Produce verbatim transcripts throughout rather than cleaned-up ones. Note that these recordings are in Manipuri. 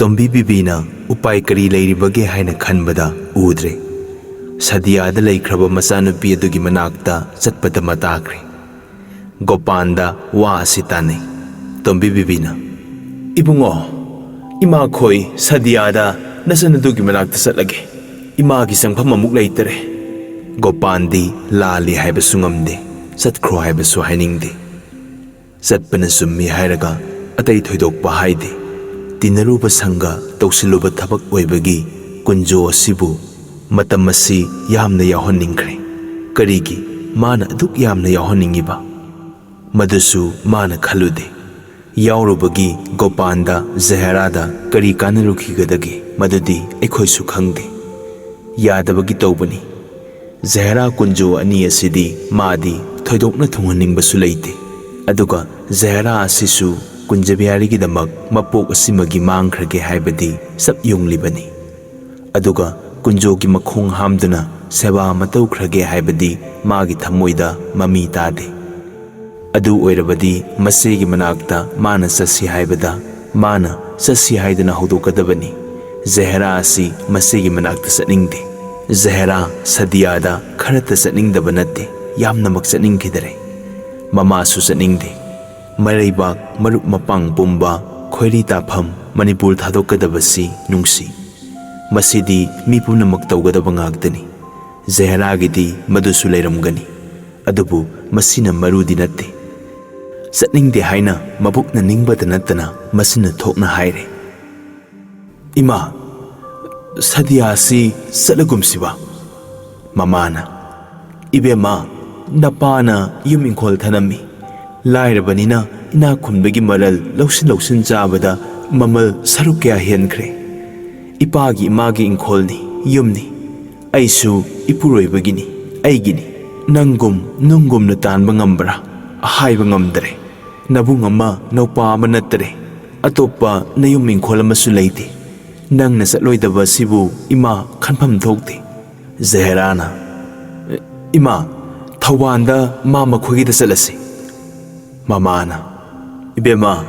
ꯇꯣꯝꯕꯤ ꯕꯤꯕꯤꯅ ꯎꯄꯥꯏ ꯀꯔꯤ ꯂꯩꯔꯤꯕꯒꯦ ꯍꯥꯏꯅ ꯈꯟꯕꯗ ꯎꯗ꯭ꯔꯦ꯫ ꯁꯗꯤꯌꯥꯗ ꯂꯩꯈ꯭ꯔꯕ ꯃꯆꯥꯅꯨꯄꯤ ꯑꯗꯨꯒꯤ ꯃꯅꯥꯛꯇ ꯆꯠꯄꯗ ꯃꯇꯥꯈ꯭ꯔꯦ꯫ ꯒꯣꯄꯥꯟꯗ ꯋꯥ ꯑꯁꯤ ꯇꯥꯅꯩ꯫ ꯇꯣꯝꯕꯤ ꯕꯤꯕꯤꯅ, "ꯏꯕꯨꯡꯉꯣ, ꯏꯃꯥꯈꯣꯏ ꯁꯗꯤꯌꯥꯗ ꯅꯆꯟ ꯑꯗꯨꯒꯤ ꯃꯅꯥꯛꯇ ꯆꯠꯂꯒꯦ꯫ ꯏꯃꯥꯒꯤ ꯆꯪꯐꯝ ꯑꯃꯨꯛ ꯂꯩꯇꯔꯦ꯫" ꯒꯣꯄꯥꯟꯗꯤ ꯂꯥꯜꯂꯤ ꯍꯥꯏꯕꯁꯨ ꯉꯝꯗꯦ, ꯆꯠꯈ꯭ꯔꯣ ꯍꯥꯏꯕꯁꯨ ꯍꯥꯏꯅꯤꯡꯗꯦ꯫ ꯆꯠꯄꯅ ꯆꯨꯝꯃꯤ ꯍꯥꯏꯔꯒ ꯑꯇꯩ ꯊꯣꯏꯗꯣꯛꯄ ꯍꯥꯏꯗꯦ꯫ ꯇꯤꯟꯅꯔꯨꯕ ꯁꯪꯒ ꯇꯧꯁꯤꯜꯂꯨꯕ ꯊꯕꯛ ꯑꯣꯏꯕꯒꯤ ꯀꯨꯟꯖꯣ ꯑꯁꯤꯕꯨ ꯃꯇꯝ ꯑꯁꯤ ꯌꯥꯝꯅ ꯌꯥꯎꯍꯟꯅꯤꯡꯈ꯭ꯔꯦ꯫ ꯀꯔꯤꯒꯤ ꯃꯥꯅ ꯑꯗꯨꯛ ꯌꯥꯝꯅ ꯌꯥꯎꯍꯟꯅꯤꯡꯉꯤꯕ? ꯃꯗꯨꯁꯨ ꯃꯥꯅ ꯈꯜꯂꯨꯗꯦ꯫ ꯌꯥꯎꯔꯨꯕꯒꯤ ꯒꯣꯄꯥꯟꯗ ꯖꯍꯦꯔꯥꯗ ꯀꯔꯤ ꯀꯥꯟꯅꯔꯨꯈꯤꯒꯗꯒꯦ, ꯃꯗꯨꯗꯤ ꯑꯩꯈꯣꯏꯁꯨ ꯈꯪꯗꯦ꯫ ꯌꯥꯗꯕꯒꯤ ꯇꯧꯕꯅꯤ꯫ ꯖꯍꯦꯔꯥ ꯀꯨꯟꯖꯣ ꯑꯅꯤ ꯑꯁꯤꯗꯤ ꯃꯥꯗꯤ ꯊꯣꯏꯗꯣꯛꯅ ꯊꯨꯡꯍꯟꯅꯤꯡꯕꯁꯨ ꯂꯩꯇꯦ꯫ ꯑꯗꯨꯒ ꯖꯍꯦꯔꯥ ꯑꯁꯤꯁꯨ ꯀꯨꯟꯖꯕꯤꯍꯥꯔꯤꯒꯤꯗꯃꯛ ꯃꯄꯣꯛ ꯑꯁꯤꯃꯒꯤ ꯃꯥꯡꯈ꯭ꯔꯒꯦ ꯍꯥꯏꯕꯗꯤ ꯆꯞ ꯌꯨꯡꯂꯤꯕꯅꯤ꯫ ꯑꯗꯨꯒ ꯀꯨꯟꯖꯣꯒꯤ ꯃꯈꯣꯡ ꯍꯥꯝꯗꯨꯅ ꯁꯦꯕꯥ ꯑꯃ ꯇꯧꯈ꯭ꯔꯒꯦ ꯍꯥꯏꯕꯗꯤ ꯃꯥꯒꯤ ꯊꯃꯣꯏꯗ ꯃꯃꯤ ꯇꯥꯗꯦ꯫ ꯑꯗꯨ ꯑꯣꯏꯔꯕꯗꯤ ꯃꯆꯦꯒꯤ ꯃꯅꯥꯛꯇ ꯃꯥꯅ ꯆꯠꯁꯤ ꯍꯥꯏꯕꯗ ꯃꯥꯅ ꯆꯠꯁꯤ ꯍꯥꯏꯗꯨꯅ ꯍꯧꯗꯣꯛꯀꯗꯕꯅꯤ꯫ ꯖꯍꯦꯔꯥ ꯑꯁꯤ ꯃꯆꯦꯒꯤ ꯃꯅꯥꯛꯇ ꯆꯠꯅꯤꯡꯗꯦ꯫ ꯖꯍꯦꯔꯥ ꯁꯗꯤꯌꯥꯗ ꯈꯔꯇ ꯆꯠꯅꯤꯡꯗꯕ ꯅꯠꯇꯦ, ꯌꯥꯝꯅꯃꯛ ꯆꯠꯅꯤꯡꯈꯤꯗꯔꯦ꯫ ꯃꯃꯥꯁꯨ ꯆꯠꯅꯤꯡꯗꯦ꯫ ꯃꯔꯩꯕꯥꯛ, ꯃꯔꯨꯞ ꯃꯄꯥꯡ ꯄꯨꯝꯕ, ꯈꯣꯏꯔꯤ ꯇꯥꯐꯝ, ꯃꯅꯤꯄꯨꯔ ꯊꯥꯗꯣꯛꯀꯗꯕꯁꯤ ꯅꯨꯡꯁꯤ꯫ ꯃꯁꯤꯗꯤ ꯃꯤ ꯄꯨꯝꯅꯃꯛ ꯇꯧꯒꯗꯕ ꯉꯥꯛꯇꯅꯤ꯫ ꯖꯍꯦꯔꯥꯒꯤꯗꯤ ꯃꯗꯨꯁꯨ ꯂꯩꯔꯝꯒꯅꯤ꯫ ꯑꯗꯨꯕꯨ ꯃꯁꯤꯅ ꯃꯔꯨꯗꯤ ꯅꯠꯇꯦ꯫ ꯆꯠꯅꯤꯡꯗꯦ ꯍꯥꯏꯅ ꯃꯕꯨꯛꯅ ꯅꯤꯡꯕꯗ ꯅꯠꯇꯅ ꯃꯁꯤꯅ ꯊꯣꯛꯅ ꯍꯥꯏꯔꯦ꯫ "ꯏꯃꯥ, ꯁꯗꯤꯌꯥꯁꯤ ꯆꯠꯂꯒꯨꯝꯁꯤꯕ꯫" ꯃꯃꯥꯅ, "ꯏꯕꯦꯝꯃ, ꯅꯄꯥꯅ ꯌꯨꯝ ꯏꯪꯈꯣꯜ ꯊꯅꯝꯃꯤ꯫ ꯂꯥꯏꯔꯕꯅꯤꯅ ꯏꯅꯥꯛ ꯈꯨꯟꯕꯒꯤ ꯃꯔꯜ ꯂꯧꯁꯤꯟ ꯂꯧꯁꯤꯟ ꯆꯥꯕꯗ ꯃꯃꯜ ꯁꯔꯨꯛ ꯀꯌꯥ ꯍꯦꯟꯈ꯭ꯔꯦ꯫ ꯏꯄꯥꯒꯤ ꯏꯃꯥꯒꯤ ꯏꯪꯈꯣꯜꯅꯤ, ꯌꯨꯝꯅꯤ꯫ ꯑꯩꯁꯨ ꯏꯄꯨꯔꯣꯏꯕꯒꯤꯅꯤ, ꯑꯩꯒꯤꯅꯤ꯫ ꯅꯪꯒꯨꯝ ꯅꯨꯡꯒꯨꯝꯅ ꯇꯥꯟꯕ ꯉꯝꯕ꯭ꯔꯥ? ꯍꯥꯏꯕ ꯉꯝꯗ꯭ꯔꯦ꯫ ꯅꯕꯨꯡ ꯑꯃ, ꯅꯧꯄꯥ ꯑꯃ ꯅꯠꯇꯔꯦ꯫ ꯑꯇꯣꯞꯄ ꯅꯌꯨꯝ ꯏꯪꯈꯣꯜ ꯑꯃꯁꯨ ꯂꯩꯇꯦ꯫ ꯅꯪꯅ ꯆꯠꯂꯣꯏꯗꯕ ꯑꯁꯤꯕꯨ ꯏꯃꯥ ꯈꯟꯐꯝ ꯊꯣꯛꯇꯦ꯫" ꯖꯍꯦꯔꯥꯅ, "ꯏꯃꯥ, ꯊꯧꯕꯥꯟꯗ ꯃꯥ ꯃꯈꯣꯏꯒꯤꯗ ꯆꯠꯂꯁꯤ꯫" ꯃꯃꯥꯅ, "ꯏꯕꯦꯝꯃ,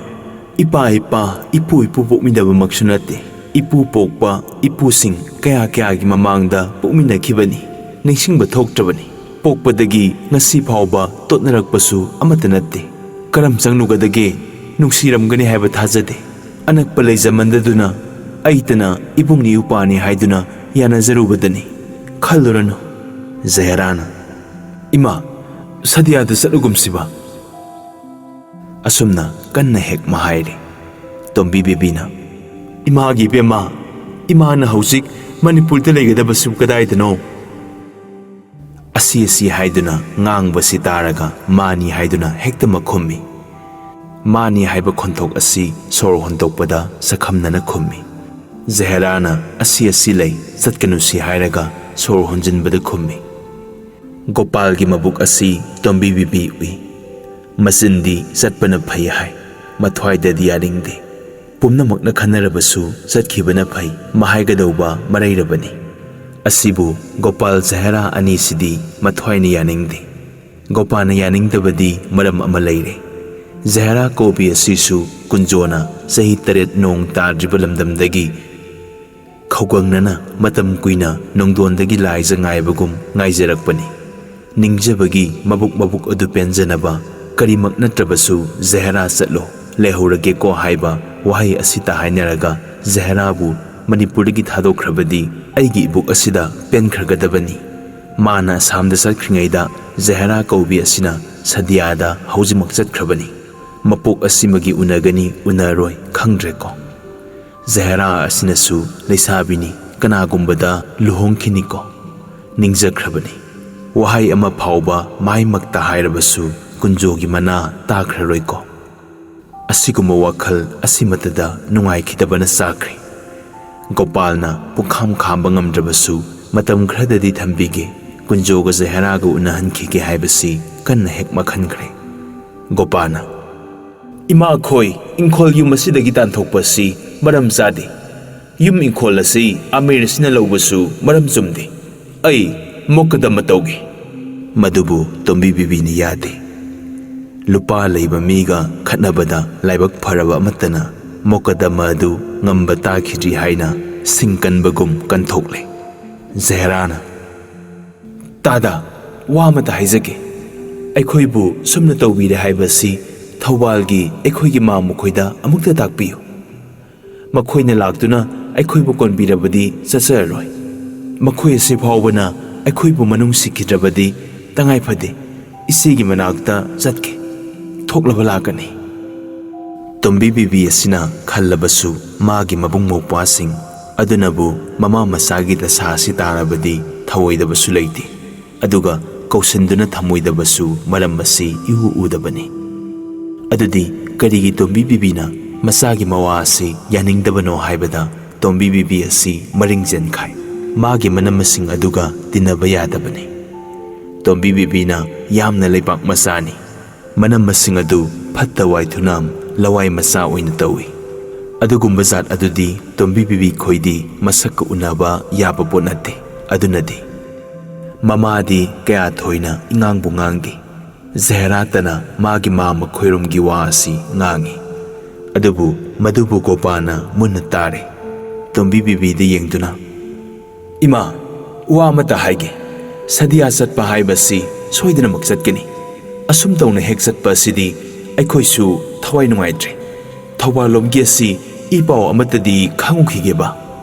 ꯏꯄꯥ ꯏꯄꯥ, ꯏꯄꯨ ꯏꯄꯨ ꯄꯣꯛꯃꯤꯟꯅꯕꯃꯛꯁꯨ ꯅꯠꯇꯦ꯫ ꯏꯄꯨ ꯄꯣꯛꯄ ꯏꯄꯨꯁꯤꯡ ꯀꯌꯥ ꯀꯌꯥꯒꯤ ꯃꯃꯥꯡꯗ ꯄꯣꯛꯃꯤꯟꯅꯈꯤꯕꯅꯤ꯫ ꯅꯤꯡꯁꯤꯡꯕ ꯊꯣꯛꯇ꯭ꯔꯕꯅꯤ꯫ ꯄꯣꯛꯄꯗꯒꯤ ꯉꯁꯤ ꯐꯥꯎꯕ ꯇꯣꯠꯅꯔꯛꯄꯁꯨ ꯑꯃꯠꯇ ꯅꯠꯇꯦ꯫ ꯀꯔꯝ ꯆꯪꯂꯨꯒꯗꯒꯦ? ꯅꯨꯡꯁꯤꯔꯝꯒꯅꯤ ꯍꯥꯏꯕ ꯊꯥꯖꯗꯦ꯫ ꯑꯅꯛꯄ ꯂꯩꯖꯃꯟꯗꯗꯨꯅ ꯑꯩꯇꯅ ꯏꯕꯨꯡꯅꯤ ꯏꯄ꯭ꯋꯥꯅꯤ ꯍꯥꯏꯗꯨꯅ ꯌꯥꯅꯖꯔꯨꯕꯗꯅꯤ꯫ ꯈꯜꯂꯨꯔꯅꯨ꯫ ꯖꯍꯦꯔꯥꯅ, "ꯏꯃꯥ, ꯁꯗꯤꯌꯥꯗ ꯆꯠꯂꯨꯒꯨꯝꯁꯤꯕ?" ꯑꯁꯨꯝꯅ ꯀꯟꯅ ꯍꯦꯛ ꯃꯍꯥꯏꯔꯦ꯫ ꯇꯣꯝꯕꯤ ꯕꯦꯕꯤꯅ, "ꯏꯃꯥꯒꯤ ꯏꯕꯦꯝꯃ, ꯏꯃꯥꯅ ꯍꯧꯖꯤꯛ ꯃꯅꯤꯄꯨꯔꯗ ꯂꯩꯒꯗꯕꯁꯤꯕꯨ ꯀꯗꯥꯏꯗꯅꯣ?" "ꯑꯁꯤ ꯑꯁꯤ" ꯍꯥꯏꯗꯨꯅ ꯉꯥꯡꯕꯁꯤ ꯇꯥꯔꯒ "ꯃꯥꯅꯤ" ꯍꯥꯏꯗꯨꯅ ꯍꯦꯛꯇꯃꯛ ꯈꯨꯝꯃꯤ꯫ "ꯃꯥꯅꯤ" ꯍꯥꯏꯕ ꯈꯣꯟꯊꯣꯛ ꯑꯁꯤ ꯁꯣꯔ ꯍꯣꯟꯗꯣꯛꯄꯗ ꯁꯛꯈꯝꯅꯅ ꯈꯨꯝꯃꯤ꯫ ꯖꯍꯦꯔꯥꯅ "ꯑꯁꯤ ꯑꯁꯤ ꯂꯩ, ꯆꯠꯀꯅꯨꯁꯤ" ꯍꯥꯏꯔꯒ ꯁꯣꯔ ꯍꯣꯟꯖꯤꯟꯕꯗ ꯈꯨꯝꯃꯤ꯫ ꯒꯣꯄꯥꯜꯒꯤ ꯃꯕꯨꯛ ꯑꯁꯤ ꯇꯣꯝꯕꯤ ꯕꯤꯕꯤ ꯎꯏ꯫ ꯃꯆꯤꯟꯗꯤ "ꯆꯠꯄꯅ ꯐꯩ" ꯍꯥꯏ, ꯃꯊ꯭ꯋꯥꯏꯗꯗꯤ ꯌꯥꯅꯤꯡꯗꯦ꯫ ꯄꯨꯝꯅꯃꯛꯅ ꯈꯟꯅꯔꯕꯁꯨ ꯆꯠꯈꯤꯕꯅ ꯐꯩ ꯃꯍꯥꯏꯒꯗꯧꯕ ꯃꯔꯩꯔꯕꯅꯤ꯫ ꯑꯁꯤꯕꯨ ꯒꯣꯄꯥꯜ ꯖꯍꯦꯔꯥ ꯑꯅꯤꯁꯤꯗꯤ ꯃꯊ꯭ꯋꯥꯏꯅ ꯌꯥꯅꯤꯡꯗꯦ꯫ ꯒꯣꯄꯥꯜꯅ ꯌꯥꯅꯤꯡꯗꯕꯗꯤ ꯃꯔꯝ ꯑꯃ ꯂꯩꯔꯦ꯫ ꯖꯍꯦꯔꯥ ꯀꯧꯕꯤ ꯑꯁꯤꯁꯨ ꯀꯨꯟꯖꯣꯅ ꯆꯍꯤ ꯇꯔꯦꯠ ꯅꯣꯡ ꯇꯥꯗ꯭ꯔꯤꯕ ꯂꯝꯗꯝꯗꯒꯤ ꯈꯧꯒꯪꯅꯅ ꯃꯇꯝ ꯀꯨꯏꯅ ꯅꯣꯡꯗꯣꯟꯗꯒꯤ ꯂꯥꯏꯖ ꯉꯥꯏꯕꯒꯨꯝ ꯉꯥꯏꯖꯔꯛꯄꯅꯤ꯫ ꯅꯤꯡꯖꯕꯒꯤ ꯃꯕꯨꯛ ꯃꯕꯨꯛ ꯑꯗꯨ ꯄꯦꯟꯖꯅꯕ ꯀꯔꯤꯃꯛ ꯅꯠꯇ꯭ꯔꯕꯁꯨ "ꯖꯍꯦꯔꯥ ꯆꯠꯂꯣ, ꯂꯩꯍꯧꯔꯒꯦꯀꯣ" ꯍꯥꯏꯕ ꯋꯥꯍꯩ ꯑꯁꯤꯇ ꯍꯥꯏꯅꯔꯒ ꯖꯍꯦꯔꯥꯕꯨ ꯃꯅꯤꯄꯨꯔꯗꯒꯤ ꯊꯥꯗꯣꯛꯈ꯭ꯔꯕꯗꯤ ꯑꯩꯒꯤ ꯏꯕꯨꯛ ꯑꯁꯤꯗ ꯄꯦꯟꯈ꯭ꯔꯒꯗꯕꯅꯤ꯫ ꯃꯥꯅ ꯑꯁꯥꯝꯗ ꯆꯠꯈ꯭ꯔꯤꯉꯩꯗ ꯖꯍꯦꯔꯥ ꯀꯧꯕꯤ ꯑꯁꯤꯅ ꯁꯗꯤꯌꯥꯗ ꯍꯧꯖꯤꯛꯃꯛ ꯆꯠꯈ꯭ꯔꯕꯅꯤ꯫ ꯃꯄꯣꯛ ꯑꯁꯤꯃꯒꯤ ꯎꯅꯒꯅꯤ ꯎꯅꯔꯣꯏ ꯈꯪꯗ꯭ꯔꯦꯀꯣ꯫ ꯖꯍꯦꯔꯥ ꯑꯁꯤꯅꯁꯨ ꯂꯩꯁꯥꯕꯤꯅꯤ, ꯀꯅꯥꯒꯨꯝꯕꯗ ꯂꯨꯍꯣꯡꯈꯤꯅꯤꯀꯣ꯫ ꯅꯤꯡꯖꯈ꯭ꯔꯕꯅꯤ꯫ ꯋꯥꯍꯩ ꯑꯃ ꯐꯥꯎꯕ ꯃꯥꯏꯃꯛꯇ ꯍꯥꯏꯔꯕꯁꯨ ꯀꯨꯟꯖꯣꯒꯤ ꯃꯅꯥ ꯇꯥꯈ꯭ꯔꯔꯣꯏꯀꯣ꯫ ꯑꯁꯤꯒꯨꯝꯕ ꯋꯥꯈꯜ ꯑꯁꯤꯃꯇꯗ ꯅꯨꯡꯉꯥꯏꯈꯤꯗꯕꯅ ꯆꯥꯈ꯭ꯔꯦ꯫ ꯒꯣꯄꯥꯜꯅ ꯄꯨꯡꯈꯥꯝ ꯈꯥꯝꯕ ꯉꯝꯗ꯭ꯔꯕꯁꯨ ꯃꯇꯝ ꯈꯔꯗꯗꯤ ꯊꯝꯕꯤꯒꯦ, ꯀꯨꯟꯖꯣꯒ ꯖꯍꯦꯔꯥꯒ ꯎꯅꯍꯟꯈꯤꯒꯦ ꯍꯥꯏꯕꯁꯤ ꯀꯟꯅ ꯍꯦꯛ ꯃꯈꯟꯈ꯭ꯔꯦ꯫ ꯒꯣꯄꯥꯜꯅ, "ꯏꯃꯥꯈꯣꯏ, ꯏꯪꯈꯣꯜ ꯌꯨꯝ ꯑꯁꯤꯗꯒꯤ ꯇꯥꯟꯊꯣꯛꯄ ꯑꯁꯤ ꯃꯔꯝ ꯆꯥꯗꯦ꯫ ꯌꯨꯝ ꯏꯪꯈꯣꯜ ꯑꯁꯤ ꯑꯃꯤꯔ ꯑꯁꯤꯅ ꯂꯧꯕꯁꯨ ꯃꯔꯝ ꯆꯨꯝꯗꯦ꯫ ꯑꯩ ꯃꯣꯀꯗꯃ ꯇꯧꯒꯦ꯫" ꯃꯗꯨꯕꯨ ꯇꯣꯝꯕꯤ ꯕꯤꯕꯤꯅ ꯌꯥꯗꯦ꯫ ꯂꯨꯄꯥ ꯂꯩꯕ ꯃꯤꯒ ꯈꯠꯅꯕꯗ ꯂꯥꯏꯕꯛ ꯐꯔꯕ ꯑꯃꯠꯇꯅ ꯃꯣꯀꯗꯃ ꯑꯗꯨ ꯉꯝꯕ ꯇꯥꯈꯤꯗ꯭ꯔꯤ ꯍꯥꯏꯅ ꯁꯤꯡ ꯀꯟꯕꯒꯨꯝ ꯀꯟꯊꯣꯛꯂꯦ꯫ ꯖꯍꯦꯔꯥꯅ, "ꯇꯥꯗ, ꯋꯥ ꯑꯃꯇ ꯍꯥꯏꯖꯒꯦ꯫ ꯑꯩꯈꯣꯏꯕꯨ ꯁꯨꯝꯅ ꯇꯧꯕꯤꯔꯦ ꯍꯥꯏꯕꯁꯤ ꯊꯧꯕꯥꯜꯒꯤ ꯑꯩꯈꯣꯏꯒꯤ ꯃꯥ ꯃꯈꯣꯏꯗ ꯑꯃꯨꯛꯇ ꯇꯥꯛꯄꯤꯌꯨ꯫ ꯃꯈꯣꯏꯅ ꯂꯥꯛꯇꯨꯅ ꯑꯩꯈꯣꯏꯕꯨ ꯀꯣꯟꯕꯤꯔꯕꯗꯤ ꯆꯠꯆꯔꯔꯣꯏ꯫ ꯃꯈꯣꯏ ꯑꯁꯤ ꯐꯥꯎꯕꯅ ꯑꯩꯈꯣꯏꯕꯨ ꯃꯅꯨꯡ ꯁꯤꯈꯤꯗ꯭ꯔꯕꯗꯤ ꯇꯉꯥꯏ ꯐꯗꯦ, ꯏꯆꯦꯒꯤ ꯃꯅꯥꯛꯇ ꯆꯠꯀꯦ꯫ ꯊꯣꯛꯂꯕ ꯂꯥꯛꯀꯅꯤ꯫" ꯇꯣꯝꯕꯤ ꯕꯤꯕꯤ ꯑꯁꯤꯅ ꯈꯜꯂꯕꯁꯨ ꯃꯥꯒꯤ ꯃꯕꯨꯡ ꯃꯧꯄ꯭ꯋꯥꯁꯤꯡ ꯑꯗꯨꯅꯕꯨ ꯃꯃꯥ ꯃꯆꯥꯒꯤ ꯗꯁꯥ ꯑꯁꯤ ꯇꯥꯔꯕꯗꯤ ꯊꯧꯑꯣꯏꯗꯕꯁꯨ ꯂꯩꯇꯦ꯫ ꯑꯗꯨꯒ ꯀꯧꯁꯤꯟꯗꯨꯅ ꯊꯝꯃꯣꯏꯗꯕꯁꯨ ꯃꯔꯝ ꯑꯁꯤ ꯏꯎ ꯎꯗꯕꯅꯤ꯫ ꯑꯗꯨꯗꯤ ꯀꯔꯤꯒꯤ ꯇꯣꯝꯕꯤ ꯕꯤꯕꯤꯅ ꯃꯆꯥꯒꯤ ꯃꯋꯥ ꯑꯁꯤ ꯌꯥꯅꯤꯡꯗꯕꯅꯣ ꯍꯥꯏꯕꯗ ꯇꯣꯝꯕꯤ ꯕꯤꯕꯤ ꯑꯁꯤ ꯃꯔꯤꯡ ꯆꯦꯟꯈꯥꯏ꯫ ꯃꯥꯒꯤ ꯃꯅꯝꯃꯁꯤꯡ ꯑꯗꯨꯒ ꯇꯤꯟꯅꯕ ꯌꯥꯗꯕꯅꯤ꯫ ꯇꯣꯝꯕꯤ ꯕꯤꯕꯤꯅ ꯌꯥꯝꯅ ꯂꯩꯕꯥꯛ ꯃꯆꯥꯅꯤ꯫ ꯃꯅꯝꯃꯁꯤꯡ ꯑꯗꯨ ꯐꯠꯇ ꯋꯥꯏꯊꯨꯅꯥꯝ ꯂꯋꯥꯏ ꯃꯆꯥ ꯑꯣꯏꯅ ꯇꯧꯏ꯫ ꯑꯗꯨꯒꯨꯝꯕ ꯖꯥꯠ ꯑꯗꯨꯗꯤ ꯇꯣꯝꯕꯤ ꯕꯤꯕꯤ ꯈꯣꯏꯗꯤ ꯃꯁꯛꯀ ꯎꯅꯕ ꯌꯥꯕ ꯄꯣꯠ ꯅꯠꯇꯦ꯫ ꯑꯗꯨꯅꯗꯤ ꯃꯃꯥꯗꯤ ꯀꯌꯥ ꯊꯣꯏꯅ ꯏꯉꯥꯡꯕꯨ ꯉꯥꯡꯗꯦ꯫ ꯖꯍꯦꯔꯥꯇꯅ ꯃꯥꯒꯤ ꯃꯥ ꯃꯈꯣꯏꯔꯣꯝꯒꯤ ꯋꯥ ꯑꯁꯤ ꯉꯥꯡꯏ꯫ ꯑꯗꯨꯕꯨ ꯃꯗꯨꯕꯨ ꯒꯣꯄꯥꯅ ꯃꯨꯟꯅ ꯇꯥꯔꯦ꯫ ꯇꯣꯝꯕꯤ ꯕꯤꯕꯤꯗ ꯌꯦꯡꯗꯨꯅ, "ꯏꯃꯥ, ꯋꯥ ꯑꯃꯇ ꯍꯥꯏꯒꯦ꯫ ꯁꯗꯤꯌꯥ ꯆꯠꯄ ꯍꯥꯏꯕꯁꯤ ꯁꯣꯏꯗꯅꯃꯛ ꯆꯠꯀꯅꯤ꯫ ꯑꯁꯨꯝ ꯇꯧꯅ ꯍꯦꯛ ꯆꯠꯄ ꯑꯁꯤꯗꯤ ꯑꯩꯈꯣꯏꯁꯨ ꯊꯋꯥꯏ ꯅꯨꯡꯉꯥꯏꯇ꯭ꯔꯦ꯫ ꯊꯧꯕꯥꯜ ꯂꯣꯝꯒꯤ ꯑꯁꯤ ꯏ ꯄꯥꯎ ꯑꯃꯠꯇꯗꯤ ꯈꯪꯉꯨꯈꯤꯒꯦꯕ꯫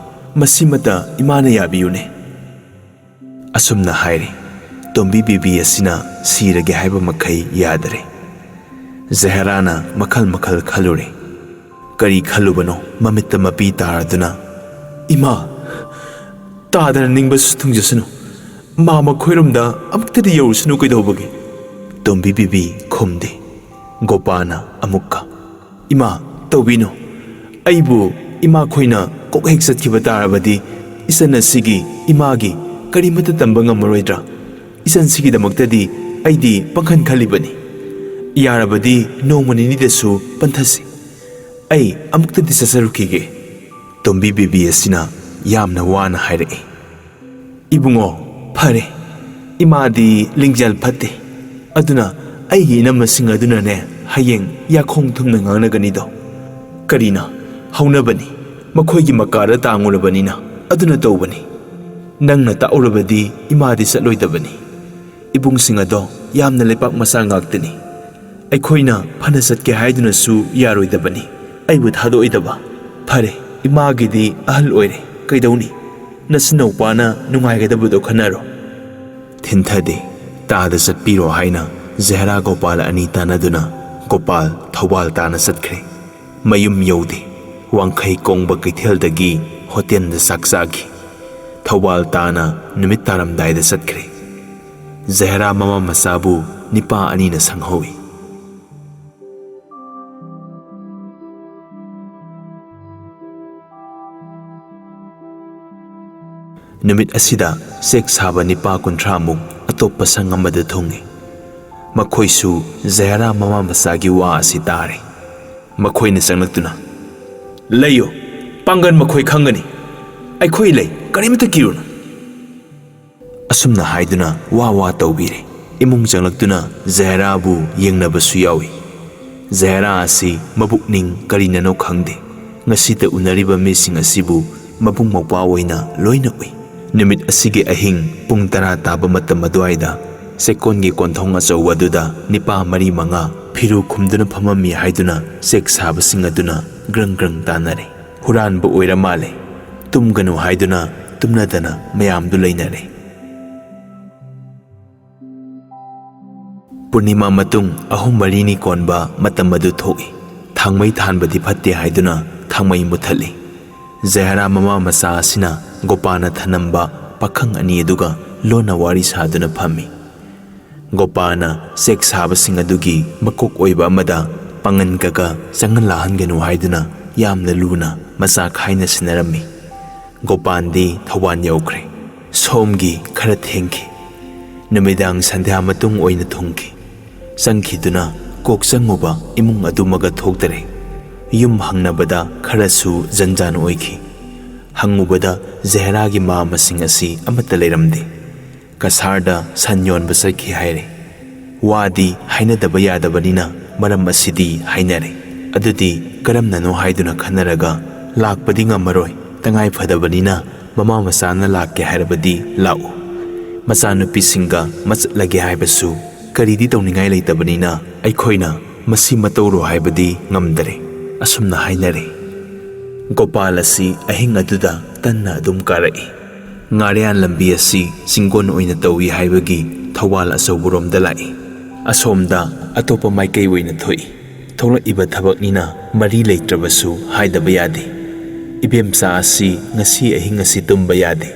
ꯃꯁꯤꯃꯇ ꯏꯃꯥꯅ ꯌꯥꯕꯤꯌꯨꯅꯦ꯫" ꯑꯁꯨꯝꯅ ꯍꯥꯏꯔꯦ꯫ ꯇꯣꯝꯕꯤ ꯕꯤꯕꯤ ꯑꯁꯤꯅ ꯁꯤꯔꯒꯦ ꯍꯥꯏꯕ ꯃꯈꯩ ꯌꯥꯗꯔꯦ꯫ ꯖꯍꯦꯔꯥꯅ ꯃꯈꯜ ꯃꯈꯜ ꯈꯜꯂꯨꯔꯦ꯫ ꯀꯔꯤ ꯈꯜꯂꯨꯕꯅꯣ ꯃꯃꯤꯠꯇ ꯃꯄꯤ ꯇꯥꯔꯗꯨꯅ, "ꯏꯃꯥ, ꯇꯥꯗꯅ ꯅꯤꯡꯕꯁꯨ ꯊꯨꯡꯖꯁꯅꯨ꯫ ꯃꯥ ꯃꯈꯣꯏꯔꯣꯝꯗ ꯑꯃꯨꯛꯇꯗꯤ ꯌꯧꯔꯨꯁꯅꯨ ꯀꯩꯗꯧꯕꯒꯦ?" ꯇꯣꯝꯕꯤ ꯕꯤꯕꯤ ꯈꯨꯝꯗꯦ꯫ ꯒꯣꯄꯥꯅ ꯑꯃꯨꯛꯀ, "ꯏꯃꯥ, ꯇꯧꯕꯤꯅꯨ꯫ ꯑꯩꯕꯨ ꯏꯃꯥꯈꯣꯏꯅ ꯀꯣꯛ ꯍꯦꯛ ꯆꯠꯈꯤꯕ ꯇꯥꯔꯕꯗꯤ ꯏꯆꯟ ꯑꯁꯤꯒꯤ ꯏꯃꯥꯒꯤ ꯀꯔꯤꯃꯠꯇ ꯇꯝꯕ ꯉꯝꯃꯔꯣꯏꯗ꯭ꯔꯥ? ꯏꯆꯟꯁꯤꯒꯤꯗꯃꯛꯇꯗꯤ ꯑꯩꯗꯤ ꯄꯪꯈꯟ ꯈꯜꯂꯤꯕꯅꯤ꯫ ꯌꯥꯔꯕꯗꯤ ꯅꯣꯡꯃ ꯅꯤꯅꯤꯗꯁꯨ ꯄꯟꯊꯁꯤ꯫ ꯑꯩ ꯑꯃꯨꯛꯇꯗꯤ ꯆꯠꯆꯔꯨꯈꯤꯒꯦ꯫" ꯇꯣꯝꯕꯤ ꯕꯤꯕꯤ ꯑꯁꯤꯅ ꯌꯥꯝꯅ ꯋꯥꯅ ꯍꯥꯏꯔꯛꯏ꯫ "ꯏꯕꯨꯡꯉꯣ, ꯐꯔꯦ꯫ ꯏꯃꯥꯗꯤ ꯂꯤꯡꯖꯦꯜ ꯐꯠꯇꯦ꯫ ꯑꯗꯨꯅ ꯑꯩꯒꯤ ꯏꯅꯝꯃꯁꯤꯡ ꯑꯗꯨꯅꯅꯦ, ꯍꯌꯦꯡ ꯌꯥꯈꯣꯡ ꯊꯨꯝꯅ ꯉꯥꯡꯅꯒꯅꯤꯗꯣ꯫ ꯀꯔꯤꯅꯣ? ꯍꯧꯅꯕꯅꯤ꯫ ꯃꯈꯣꯏꯒꯤ ꯃꯀꯥꯗ ꯇꯥꯡꯉꯨꯔꯕꯅꯤꯅ ꯑꯗꯨꯅ ꯇꯧꯕꯅꯤ꯫ ꯅꯪꯅ ꯇꯥꯛꯎꯔꯕꯗꯤ ꯏꯃꯥꯗꯤ ꯆꯠꯂꯣꯏꯗꯕꯅꯤ꯫ ꯏꯕꯨꯡꯁꯤꯡ ꯑꯗꯣ ꯌꯥꯝꯅ ꯂꯩꯄꯥꯛ ꯃꯆꯥ ꯉꯥꯛꯇꯅꯤ꯫ ꯑꯩꯈꯣꯏꯅ ꯐꯅ ꯆꯠꯀꯦ ꯍꯥꯏꯗꯨꯅꯁꯨ ꯌꯥꯔꯣꯏꯗꯕꯅꯤ꯫ ꯑꯩꯕꯨ ꯊꯥꯗꯣꯛꯑꯣꯏꯗꯕ꯫ ꯐꯔꯦ, ꯏꯃꯥꯒꯤꯗꯤ ꯑꯍꯜ ꯑꯣꯏꯔꯦ, ꯀꯩꯗꯧꯅꯤ? ꯅꯆꯤꯟꯅꯧꯄꯥꯅ ꯅꯨꯡꯉꯥꯏꯒꯗꯕꯗꯣ ꯈꯟꯅꯔꯣ꯫ ꯊꯤꯟꯊꯗꯦ, ꯇꯥꯗ ꯆꯠꯄꯤꯔꯣ ꯍꯥꯏꯅ ꯖꯍꯦꯔꯥ ꯒꯣꯄꯥꯜ ꯑꯅꯤ ꯇꯥꯟꯅꯗꯨꯅ ꯒꯣꯄꯥꯜ ꯊꯧꯕꯥꯜ ꯇꯥꯅ ꯆꯠꯈ꯭ꯔꯦ꯫ ꯃꯌꯨꯝ ꯌꯧꯗꯦ꯫ ꯋꯥꯡꯈꯩ ꯀꯣꯡꯕ ꯀꯩꯊꯦꯜꯗꯒꯤ ꯍꯣꯇꯦꯜꯗ ꯆꯥꯛ ꯆꯥꯈꯤ꯫ ꯊꯧꯕꯥꯜ ꯇꯥꯅ ꯅꯨꯃꯤꯠ ꯇꯥꯔꯝꯗꯥꯏꯗ ꯆꯠꯈ꯭ꯔꯦ꯫ ꯖꯍꯦꯔꯥ ꯃꯃꯥ ꯃꯆꯥꯕꯨ ꯅꯤꯄꯥ ꯑꯅꯤꯅ ꯁꯪꯍꯧꯏ꯫ ꯅꯨꯃꯤꯠ ꯑꯁꯤꯗ ꯆꯦꯛ ꯁꯥꯕ ꯅꯤꯄꯥ ꯀꯨꯟꯊ꯭ꯔꯥꯃꯨꯛ ꯑꯇꯣꯞꯄ ꯁꯪ ꯑꯃꯗ ꯊꯨꯡꯏ꯫ ꯃꯈꯣꯏꯁꯨ ꯖꯍꯦꯔꯥ ꯃꯃꯥ ꯃꯆꯥꯒꯤ ꯋꯥ ꯑꯁꯤ ꯇꯥꯔꯦ꯫ ꯃꯈꯣꯏꯅ ꯆꯪꯂꯛꯇꯨꯅ, "ꯂꯩꯌꯨ, ꯄꯥꯡꯒꯜ ꯃꯈꯣꯏ ꯈꯪꯒꯅꯤ꯫ ꯑꯩꯈꯣꯏ ꯂꯩ, ꯀꯔꯤꯃꯇ ꯀꯤꯔꯨꯅꯨ"꯫ ꯑꯁꯨꯝꯅ ꯍꯥꯏꯗꯨꯅ ꯋꯥ ꯋꯥ ꯇꯧꯕꯤꯔꯦ꯫ ꯏꯃꯨꯡ ꯆꯪꯂꯛꯇꯨꯅ ꯖꯍꯦꯔꯥꯕꯨ ꯌꯦꯡꯅꯕꯁꯨ ꯌꯥꯎꯏ꯫ ꯖꯍꯦꯔꯥ ꯑꯁꯤ ꯃꯕꯨꯛꯅꯤꯡ ꯀꯔꯤꯅꯅꯣ ꯈꯪꯗꯦ, ꯉꯁꯤꯗ ꯎꯅꯔꯤꯕ ꯃꯤꯁꯤꯡ ꯑꯁꯤꯕꯨ ꯃꯕꯨꯡ ꯃꯧꯄ꯭ꯋꯥ ꯑꯣꯏꯅ ꯂꯣꯏꯅ ꯎꯏ꯫ ꯅꯨꯃꯤꯠ ꯑꯁꯤꯒꯤ ꯑꯍꯤꯡ ꯄꯨꯡ ꯇꯔꯥ ꯇꯥꯕ ꯃꯇꯝ ꯑꯗꯨꯋꯥꯏꯗ ꯆꯦꯛꯀꯣꯟꯒꯤ ꯀꯣꯟꯊꯣꯡ ꯑꯆꯧꯕ ꯑꯗꯨꯗ ꯅꯤꯄꯥ ꯃꯔꯤ ꯃꯉꯥ ꯐꯤꯔꯨ ꯈꯨꯝꯗꯨꯅ ꯐꯝꯃꯝꯃꯤ ꯍꯥꯏꯗꯨꯅ ꯆꯦꯛ ꯁꯥꯕꯁꯤꯡ ꯑꯗꯨꯅ ꯒ꯭ꯔꯪ ꯒ꯭ꯔꯪ ꯇꯥꯟꯅꯔꯦ꯫ ꯍꯨꯔꯥꯟꯕ ꯑꯣꯏꯔ ꯃꯥꯜꯂꯦ꯫ ꯇꯨꯝꯒꯅꯨ ꯍꯥꯏꯗꯨꯅ ꯇꯨꯝꯅꯗꯅ ꯃꯌꯥꯝꯗꯨ ꯂꯩꯅꯔꯦ꯫ ꯄꯨꯔꯅꯤꯃꯥ ꯃꯇꯨꯡ ꯑꯍꯨꯝ ꯃꯔꯤꯅꯤ ꯀꯣꯟꯕ ꯃꯇꯝ ꯑꯗꯨ ꯊꯣꯛꯏ꯫ ꯊꯥꯡꯃꯩ ꯊꯥꯟꯕꯗꯤ ꯐꯠꯇꯦ ꯍꯥꯏꯗꯨꯅ ꯊꯥꯡꯃꯩ ꯃꯨꯊꯠꯂꯤ꯫ ꯖꯍꯦꯔꯥ ꯃꯃꯥ ꯃꯆꯥ ꯑꯁꯤꯅ ꯒꯣꯄꯥꯅ ꯊꯅꯝꯕ ꯄꯥꯈꯪ ꯑꯅꯤ ꯑꯗꯨꯒ ꯂꯣꯟꯅ ꯋꯥꯔꯤ ꯁꯥꯗꯨꯅ ꯐꯝꯃꯤ꯫ ꯒꯣꯄꯥꯅ ꯆꯦꯛ ꯁꯥꯕꯁꯤꯡ ꯑꯗꯨꯒꯤ ꯃꯀꯣꯛ ꯑꯣꯏꯕ ꯑꯃꯗ ꯄꯥꯡꯒꯟ ꯀꯒ ꯆꯪꯍꯜꯂꯛꯍꯟꯒꯅꯨ ꯍꯥꯏꯗꯨꯅ ꯌꯥꯝꯅ ꯂꯨꯅ ꯃꯆꯥ ꯈꯥꯏꯅ ꯁꯤꯟꯅꯔꯝꯃꯤ꯫ ꯒꯣꯄꯥꯟꯗꯤ ꯊꯧꯕꯥꯜ ꯌꯧꯈ꯭ꯔꯦ꯫ ꯁꯣꯝꯒꯤ ꯈꯔ ꯊꯦꯡꯈꯤ꯫ ꯅꯨꯃꯤꯗꯥꯡ ꯁꯟꯙ꯭ꯌꯥ ꯃꯇꯨꯡ ꯑꯣꯏꯅ ꯊꯨꯡꯈꯤ꯫ ꯆꯪꯈꯤꯗꯨꯅ ꯀꯣꯛ ꯆꯪꯉꯨꯕ ꯏꯃꯨꯡ ꯑꯗꯨꯃꯒ ꯊꯣꯛꯇꯔꯦ꯫ ꯌꯨꯝ ꯍꯪꯅꯕꯗ ꯈꯔꯁꯨ ꯖꯟꯖꯥꯟ ꯑꯣꯏꯈꯤ꯫ ꯍꯪꯉꯨꯕꯗ ꯖꯍꯦꯔꯥꯒꯤ ꯃꯥꯝꯃꯁꯤꯡ ꯑꯁꯤ ꯑꯃꯠꯇ ꯂꯩꯔꯝꯗꯦ꯫ ꯀꯁꯥꯔꯗ ꯁꯟ ꯌꯣꯟꯕ ꯆꯠꯈꯤ ꯍꯥꯏꯔꯦ꯫ ꯋꯥꯗꯤ ꯍꯥꯏꯅꯗꯕ ꯌꯥꯗꯕꯅꯤꯅ ꯃꯔꯝ ꯑꯁꯤꯗꯤ ꯍꯥꯏꯅꯔꯦ꯫ ꯑꯗꯨꯗꯤ ꯀꯔꯝꯅꯅꯣ ꯍꯥꯏꯗꯨꯅ ꯈꯟꯅꯔꯒ, "ꯂꯥꯛꯄꯗꯤ ꯉꯝꯃꯔꯣꯏ, ꯇꯉꯥꯏ ꯐꯗꯕꯅꯤꯅ ꯃꯃꯥ ꯃꯆꯥꯅ ꯂꯥꯛꯀꯦ ꯍꯥꯏꯔꯕꯗꯤ ꯂꯥꯛꯎ꯫ ꯃꯆꯥꯅꯨꯄꯤꯁꯤꯡꯒ ꯃꯆꯠꯂꯒꯦ ꯍꯥꯏꯕꯁꯨ ꯀꯔꯤꯗꯤ ꯇꯧꯅꯤꯡꯉꯥꯏ ꯂꯩꯇꯕꯅꯤꯅ ꯑꯩꯈꯣꯏꯅ ꯃꯁꯤ ꯃꯇꯧꯔꯣ ꯍꯥꯏꯕꯗꯤ ꯉꯝꯗꯔꯦ"꯫ ꯑꯁꯨꯝꯅ ꯍꯥꯏꯅꯔꯦ꯫ ꯒꯣꯄꯥꯜ ꯑꯁꯤ ꯑꯍꯤꯡ ꯑꯗꯨꯗ ꯇꯟꯅ ꯑꯗꯨꯝ ꯀꯥꯔꯛꯏ꯫ ꯉꯥꯔꯤꯌꯥꯟ ꯂꯝꯕꯤ ꯑꯁꯤ ꯆꯤꯡꯒꯣꯟ ꯑꯣꯏꯅ ꯇꯧꯏ ꯍꯥꯏꯕꯒꯤ ꯊꯧꯕꯥꯜ ꯑꯆꯧꯕꯔꯣꯝꯗ ꯂꯥꯛꯏ꯫ ꯑꯁꯣꯝꯗ ꯑꯇꯣꯞꯄ ꯃꯥꯏꯀꯩ ꯑꯣꯏꯅ ꯊꯣꯛꯏ꯫ ꯊꯣꯛꯂꯛꯏꯕ ꯊꯕꯛꯅꯤꯅ ꯃꯔꯤ ꯂꯩꯇ꯭ꯔꯕꯁꯨ ꯍꯥꯏꯗꯕ ꯌꯥꯗꯦ꯫ ꯏꯕꯦꯝꯆꯥ ꯑꯁꯤ ꯉꯁꯤ ꯑꯍꯤꯡ ꯑꯁꯤ ꯇꯨꯝꯕ ꯌꯥꯗꯦ꯫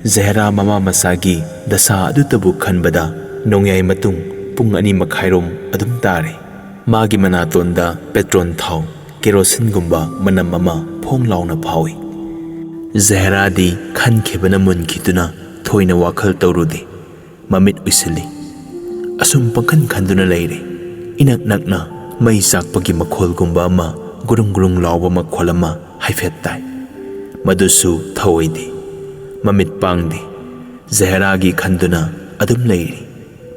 ꯖꯍꯦꯔꯥ ꯃꯃꯥ ꯃꯆꯥꯒꯤ ꯗꯁꯥ ꯑꯗꯨꯇꯕꯨ ꯈꯟꯕꯗ ꯅꯣꯡꯌꯥꯏ ꯃꯇꯨꯡ ꯄꯨꯡ ꯑꯅꯤ ꯃꯈꯥꯏꯔꯣꯝ ꯑꯗꯨꯝ ꯇꯥꯔꯦ꯫ ꯃꯥꯒꯤ ꯃꯅꯥꯇꯣꯟꯗ ꯄꯦꯇ꯭ꯔꯣꯟ ꯊꯥꯎ, ꯀꯦꯔꯣꯁꯤꯟꯒꯨꯝꯕ ꯃꯅꯝ ꯑꯃ ꯐꯣꯡ ꯂꯥꯎꯅ ꯐꯥꯎꯏ꯫ ꯖꯍꯦꯔꯥꯗꯤ ꯈꯟꯈꯤꯕꯅ ꯃꯨꯟꯈꯤꯗꯨꯅ ꯊꯣꯏꯅ ꯋꯥꯈꯜ ꯇꯧꯔꯨꯗꯦ꯫ ꯃꯃꯤꯠ ꯎꯏꯁꯤꯜꯂꯤ꯫ ꯑꯁꯨꯝ ꯄꯪꯈꯟ ꯈꯟꯗꯨꯅ ꯂꯩꯔꯦ꯫ ꯏꯅꯛ ꯅꯛꯅ ꯃꯩ ꯆꯥꯛꯄꯒꯤ ꯃꯈꯣꯜꯒꯨꯝꯕ ꯑꯃ, ꯒꯨꯔꯨꯡ ꯒꯨꯔꯨꯡ ꯂꯥꯎꯕ ꯃꯈꯣꯜ ꯑꯃ ꯍꯥꯏꯐꯦꯠ ꯇꯥꯏ꯫ ꯃꯗꯨꯁꯨ ꯊꯧꯑꯣꯏꯗꯦ꯫ ꯃꯃꯤꯠ ꯄꯥꯡꯗꯦ꯫ ꯖꯍꯦꯔꯥꯒꯤ ꯈꯟꯗꯨꯅ ꯑꯗꯨꯝ ꯂꯩꯔꯤ꯫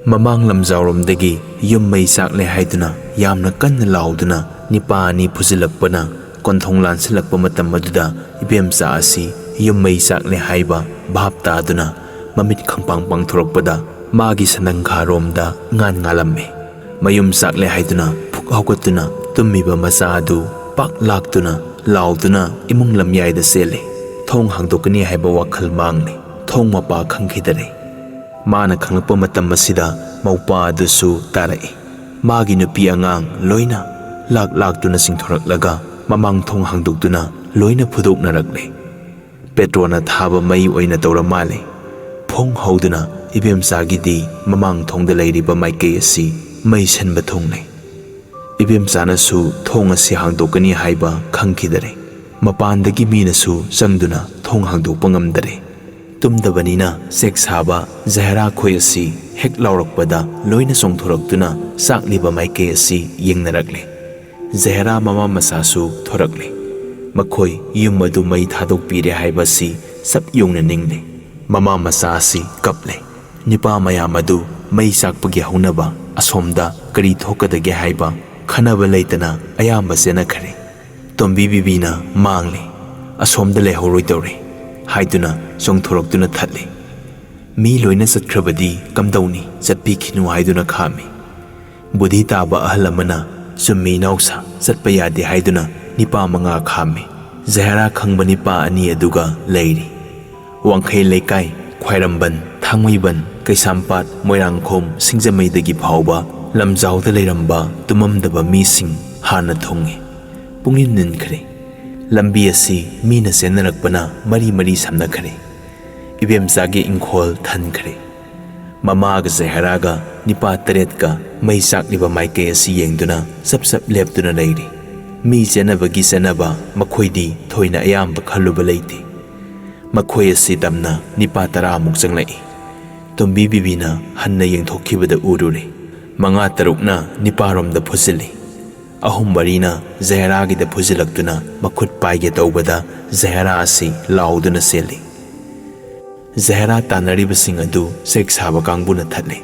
ꯃꯃꯥꯡ ꯂꯝꯖꯥꯎꯔꯣꯝꯗꯒꯤ ꯌꯨꯝ ꯃꯩ ꯆꯥꯛꯂꯦ ꯍꯥꯏꯗꯨꯅ ꯌꯥꯝꯅ ꯀꯟꯅ ꯂꯥꯎꯗꯨꯅ ꯅꯤꯄꯥ ꯑꯅꯤ ꯐꯨꯖꯤꯜꯂꯛꯄꯅ ꯀꯣꯟꯊꯣꯡ ꯂꯥꯟꯁꯤꯜꯂꯛꯄ ꯃꯇꯝ ꯑꯗꯨꯗ ꯏꯕꯦꯝꯆꯥ ꯑꯁꯤ ꯌꯨꯝ ꯃꯩ ꯆꯥꯛꯂꯦ ꯍꯥꯏꯕ ꯚꯥꯞ ꯇꯥꯗꯨꯅ ꯃꯃꯤꯠ ꯈꯪꯄꯥꯡ ꯄꯥꯡꯊꯣꯔꯛꯄꯗ ꯃꯥꯒꯤ ꯁꯅꯪꯈꯥꯔꯣꯝꯗ ꯉꯥꯟ ꯉꯥꯜꯂꯝꯃꯤ꯫ ꯃꯌꯨꯝ ꯆꯥꯛꯂꯦ ꯍꯥꯏꯗꯨꯅ ꯐꯨꯛ ꯍꯧꯒꯠꯇꯨꯅ ꯇꯨꯝꯃꯤꯕ ꯃꯆꯥ ꯑꯗꯨ ꯄꯥꯛ ꯂꯥꯛꯇꯨꯅ ꯂꯥꯎꯗꯨꯅ ꯏꯃꯨꯡ ꯂꯝꯌꯥꯏꯗ ꯆꯦꯜꯂꯤ꯫ ꯊꯣꯡ ꯍꯥꯡꯗꯣꯛꯀꯅꯤ ꯍꯥꯏꯕ ꯋꯥꯈꯜ ꯃꯥꯡꯂꯤ꯫ ꯊꯣꯡ ꯃꯄꯥ ꯈꯪꯈꯤꯗꯔꯦ꯫ ꯃꯥꯅ ꯈꯪꯂꯛꯄ ꯃꯇꯝ ꯑꯁꯤꯗ ꯃꯧꯄꯥ ꯑꯗꯨꯁꯨ ꯇꯥꯔꯛꯏ꯫ ꯃꯥꯒꯤ ꯅꯨꯄꯤ ꯑꯉꯥꯡ ꯂꯣꯏꯅ ꯂꯥꯛ ꯂꯥꯛꯇꯨꯅ ꯆꯤꯡꯊꯣꯔꯛꯂꯒ ꯃꯃꯥꯡ ꯊꯣꯡ ꯍꯥꯡꯗꯣꯛꯇꯨꯅ ꯂꯣꯏꯅ ꯐꯨꯗꯣꯛꯅꯔꯛꯂꯦ꯫ ꯄꯦꯇ꯭ꯔꯣꯅ ꯊꯥꯕ ꯃꯩ ꯑꯣꯏꯅ ꯇꯧꯔ ꯃꯥꯜꯂꯦ꯫ ꯐꯣꯡ ꯍꯧꯗꯨꯅ ꯏꯕꯦꯝꯆꯥꯒꯤꯗꯤ ꯃꯃꯥꯡ ꯊꯣꯡꯗ ꯂꯩꯔꯤꯕ ꯃꯥꯏꯀꯩ ꯑꯁꯤ ꯃꯩ ꯁꯟꯕ ꯊꯣꯡꯅꯩ꯫ ꯏꯕꯦꯝꯆꯥꯅꯁꯨ ꯊꯣꯡ ꯑꯁꯤ ꯍꯥꯡꯗꯣꯛꯀꯅꯤ ꯍꯥꯏꯕ ꯈꯪꯈꯤꯗꯔꯦ꯫ ꯃꯄꯥꯟꯗꯒꯤ ꯃꯤꯅꯁꯨ ꯆꯪꯗꯨꯅ ꯊꯣꯡ ꯍꯥꯡꯗꯣꯛꯄ ꯉꯝꯗꯔꯦ꯫ ꯇꯨꯝꯗꯕꯅꯤꯅ ꯆꯦꯛ ꯁꯥꯕ ꯖꯍꯦꯔꯥ ꯈꯣꯏ ꯑꯁꯤ ꯍꯦꯛ ꯂꯥꯎꯔꯛꯄꯗ ꯂꯣꯏꯅ ꯆꯣꯡꯊꯣꯔꯛꯇꯨꯅ ꯆꯥꯛꯂꯤꯕ ꯃꯥꯏꯀꯩ ꯑꯁꯤ ꯌꯦꯡꯅꯔꯛꯂꯦ꯫ ꯖꯍꯦꯔꯥ ꯃꯃꯥ ꯃꯆꯥꯁꯨ ꯊꯣꯔꯛꯂꯦ꯫ ꯃꯈꯣꯏ ꯌꯨꯝ ꯑꯗꯨ ꯃꯩ ꯊꯥꯗꯣꯛꯄꯤꯔꯦ ꯍꯥꯏꯕꯁꯤ ꯆꯞ ꯌꯨꯡꯅ ꯅꯤꯡꯂꯦ꯫ ꯃꯃꯥ ꯃꯆꯥ ꯑꯁꯤ ꯀꯞꯂꯦ꯫ ꯅꯤꯄꯥ ꯃꯌꯥꯝ ꯑꯗꯨ ꯃꯩ ꯆꯥꯛꯄꯒꯤ ꯍꯧꯅꯕ ꯑꯁꯣꯝꯗ ꯀꯔꯤ ꯊꯣꯛꯀꯗꯒꯦ ꯍꯥꯏꯕ ꯈꯟꯅꯕ ꯂꯩꯇꯅ ꯑꯌꯥꯝꯕ ꯆꯦꯟꯅꯈ꯭ꯔꯦ꯫ ꯇꯣꯝꯕꯤ ꯕꯤꯕꯤꯅ ꯃꯥꯡꯂꯦ, ꯑꯁꯣꯝꯗ ꯂꯩꯍꯧꯔꯣꯏꯗꯧꯔꯦ ꯍꯥꯏꯗꯨꯅ ꯆꯣꯡꯊꯣꯔꯛꯇꯨꯅ ꯊꯠꯂꯦ꯫ ꯃꯤ ꯂꯣꯏꯅ ꯆꯠꯈ꯭ꯔꯕꯗꯤ ꯀꯝꯗꯧꯅꯤ, ꯆꯠꯄꯤꯈꯤꯅꯨ ꯍꯥꯏꯗꯨꯅ ꯈꯥꯝꯃꯤ꯫ ꯕꯨꯙꯤ ꯇꯥꯕ ꯑꯍꯜ ꯑꯃꯅ, "ꯆꯨꯝꯃꯤ ꯏꯅꯥꯎꯁꯥ, ꯆꯠꯄ ꯌꯥꯗꯦ" ꯍꯥꯏꯗꯨꯅ ꯅꯤꯄꯥ ꯃꯉꯥ ꯈꯥꯝꯃꯤ꯫ ꯖꯍꯦꯔꯥ ꯈꯪꯕ ꯅꯤꯄꯥ ꯑꯅꯤ ꯑꯗꯨꯒ ꯂꯩꯔꯤ꯫ ꯋꯥꯡꯈꯩ ꯂꯩꯀꯥꯏ, ꯈ꯭ꯋꯥꯏꯔꯝꯕꯟ, ꯊꯥꯡꯃꯩꯕꯟ, ꯀꯩꯁꯥꯝꯄꯥꯠ, ꯃꯣꯏꯔꯥꯡꯈꯣꯝ, ꯁꯤꯡꯖꯃꯩꯗꯒꯤ ꯐꯥꯎꯕ ꯂꯝꯖꯥꯎꯗ ꯂꯩꯔꯝꯕ ꯇꯨꯝꯃꯝꯗꯕ ꯃꯤꯁꯤꯡ ꯍꯥꯟꯅ ꯊꯨꯡꯉꯤ꯫ ꯄꯨꯡꯅꯤꯟ ꯅꯤꯟꯈ꯭ꯔꯦ꯫ ꯂꯝꯕꯤ ꯑꯁꯤ ꯃꯤꯅ ꯆꯦꯟꯅꯔꯛꯄꯅ ꯃꯔꯤ ꯃꯔꯤ ꯁꯝꯅꯈ꯭ꯔꯦ꯫ ꯏꯕꯦꯝꯆꯥꯒꯤ ꯏꯪꯈꯣꯜ ꯊꯟꯈ꯭ꯔꯦ꯫ ꯃꯃꯥꯒ ꯖꯍꯦꯔꯥꯒ ꯅꯤꯄꯥ ꯇꯔꯦꯠꯀ ꯃꯩ ꯆꯥꯛꯂꯤꯕ ꯃꯥꯏꯀꯩ ꯑꯁꯤ ꯌꯦꯡꯗꯨꯅ ꯆꯞ ꯆꯞ ꯂꯦꯞꯇꯨꯅ ꯂꯩꯔꯤ꯫ ꯃꯤ ꯆꯦꯟꯅꯕꯒꯤ ꯆꯦꯟꯅꯕ, ꯃꯈꯣꯏꯗꯤ ꯊꯣꯏꯅ ꯑꯌꯥꯝꯕ ꯈꯜꯂꯨꯕ ꯂꯩꯇꯦ꯫ ꯃꯈꯣꯏ ꯑꯁꯤ ꯇꯝꯅ ꯅꯤꯄꯥ ꯇꯔꯥꯃꯨꯛ ꯆꯪꯂꯛꯏ꯫ ꯇꯣꯝꯕꯤ ꯕꯤꯕꯤꯅ ꯍꯟꯅ ꯌꯦꯡꯊꯣꯛꯈꯤꯕꯗ ꯎꯔꯨꯔꯦ꯫ ꯃꯉꯥ ꯇꯔꯨꯛꯅ ꯅꯤꯄꯥꯔꯣꯝꯗ ꯐꯨꯖꯤꯜꯂꯤ꯫ ꯑꯍꯨꯝ ꯃꯔꯤꯅ ꯖꯍꯦꯔꯥꯒꯤꯗ ꯐꯨꯖꯤꯜꯂꯛꯇꯨꯅ ꯃꯈꯨꯠ ꯄꯥꯏꯒꯦ ꯇꯧꯕꯗ ꯖꯍꯦꯔꯥ ꯑꯁꯤ ꯂꯥꯎꯗꯨꯅ ꯆꯦꯜꯂꯤ꯫ ꯖꯍꯦꯔꯥ ꯇꯥꯟꯅꯔꯤꯕꯁꯤꯡ ꯑꯗꯨ ꯆꯦꯛ ꯁꯥꯕ ꯀꯥꯡꯕꯨꯅ ꯊꯠꯂꯤ꯫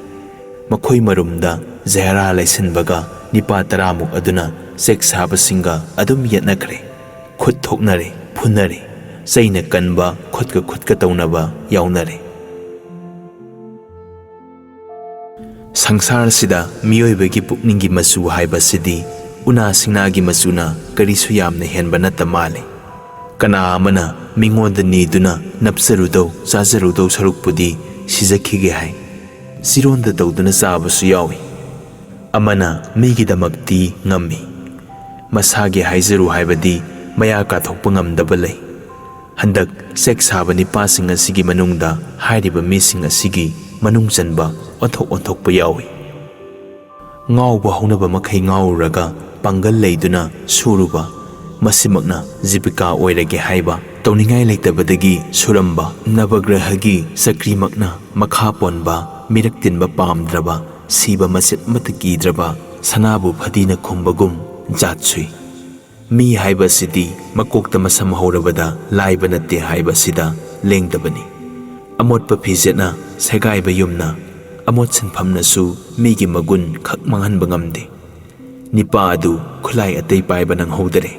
ꯃꯈꯣꯏ ꯃꯔꯨꯝꯗ ꯖꯍꯦꯔꯥ ꯂꯩꯁꯤꯟꯕꯒ ꯅꯤꯄꯥ ꯇꯔꯥꯃꯨꯛ ꯑꯗꯨꯅ ꯆꯦꯛ ꯁꯥꯕꯁꯤꯡꯒ ꯑꯗꯨꯝ ꯌꯦꯠꯅꯈ꯭ꯔꯦ꯫ ꯈꯨꯠ ꯊꯣꯛꯅꯔꯦ, ꯐꯨꯅꯔꯦ, ꯆꯩꯅ ꯀꯟꯕ ꯈꯨꯠꯀ ꯈꯨꯠꯀ ꯇꯧꯅꯕ ꯌꯥꯎꯅꯔꯦ꯫ ꯁꯪꯁꯥꯔꯁꯤꯗ ꯃꯤꯑꯣꯏꯕꯒꯤ ꯄꯨꯛꯅꯤꯡꯒꯤ ꯃꯆꯨ ꯍꯥꯏꯕꯁꯤꯗꯤ ꯎꯅꯥ ꯁꯤꯡꯅꯥꯒꯤ ꯃꯆꯨꯅ ꯀꯔꯤꯁꯨ ꯌꯥꯝꯅ ꯍꯦꯟꯕ ꯅꯠꯇ ꯃꯥꯜꯂꯦ꯫ ꯀꯅꯥ ꯑꯃꯅ ꯃꯤꯉꯣꯟꯗ ꯅꯤꯗꯨꯅ ꯅꯞꯆꯔꯨꯗꯧ ꯆꯥꯖꯔꯨꯗꯧ ꯁꯔꯨꯛꯄꯨꯗꯤ ꯁꯤꯖꯈꯤꯒꯦ ꯍꯥꯏ꯫ ꯆꯤꯔꯣꯟꯗ ꯇꯧꯗꯨꯅ ꯆꯥꯕꯁꯨ ꯌꯥꯎꯏ꯫ ꯑꯃꯅ ꯃꯤꯒꯤꯗꯃꯛꯇꯤ ꯉꯝꯃꯤ꯫ ꯃꯁꯥꯒꯤ ꯍꯥꯏꯖꯔꯨ ꯍꯥꯏꯕꯗꯤ ꯃꯌꯥ ꯀꯥꯊꯣꯛꯄ ꯉꯝꯗꯕ ꯂꯩ꯫ ꯍꯟꯗꯛ ꯆꯦꯛ ꯁꯥꯕ ꯅꯤꯄꯥꯁꯤꯡ ꯑꯁꯤꯒꯤ ꯃꯅꯨꯡꯗ ꯍꯥꯏꯔꯤꯕ ꯃꯤꯁꯤꯡ ꯑꯁꯤꯒꯤ ꯃꯅꯨꯡ ꯆꯟꯕ ꯑꯣꯟꯊꯣꯛ ꯑꯣꯟꯊꯣꯛꯄ ꯌꯥꯎꯏ꯫ ꯉꯥꯎꯕ ꯍꯧꯅꯕ ꯃꯈꯩ ꯉꯥꯎꯔꯨꯔꯒ ꯄꯥꯡꯒꯜ ꯂꯩꯗꯨꯅ ꯁꯨꯔꯨꯕ, ꯃꯁꯤꯃꯛꯅ ꯖꯤꯕꯤꯀꯥ ꯑꯣꯏꯔꯒꯦ ꯍꯥꯏꯕ, ꯇꯧꯅꯤꯡꯉꯥꯏ ꯂꯩꯇꯕꯗꯒꯤ ꯁꯨꯔꯝꯕ, ꯅꯕꯒ꯭ꯔꯍꯒꯤ ꯆꯀ꯭ꯔꯤꯃꯛꯅ ꯃꯈꯥ ꯄꯣꯟꯕ, ꯃꯤꯔꯛ ꯇꯤꯟꯕ ꯄꯥꯝꯗ꯭ꯔꯕ, ꯁꯤꯕ ꯃꯆꯦꯠ ꯑꯃꯠꯇ ꯀꯤꯗ꯭ꯔꯕ, ꯁꯅꯥꯕꯨ ꯐꯗꯤꯅ ꯈꯨꯝꯕꯒꯨꯝ ꯖꯥꯠ ꯁꯨꯏ꯫ ꯃꯤ ꯍꯥꯏꯕ ꯑꯁꯤꯗꯤ ꯃꯀꯣꯛꯇ ꯃꯁꯝ ꯍꯧꯔꯕꯗ ꯂꯥꯏꯕ ꯅꯠꯇꯦ ꯍꯥꯏꯕ ꯑꯁꯤꯗ ꯂꯦꯡꯗꯕꯅꯤ꯫ ꯑꯃꯣꯠꯄ ꯐꯤꯖꯦꯠꯅ ꯁꯦꯒꯥꯏꯕ ꯌꯨꯝꯅ ꯑꯃꯣꯠ ꯁꯤꯟꯐꯝꯅꯁꯨ ꯃꯤꯒꯤ ꯃꯒꯨꯟ ꯈꯛ ꯃꯥꯡꯍꯟꯕ ꯉꯝꯗꯦ꯫ ꯅꯤꯄꯥ ꯑꯗꯨ ꯈꯨꯠꯂꯥꯏ ꯑꯇꯩ ꯄꯥꯏꯕ ꯅꯪꯍꯧꯗꯔꯦ꯫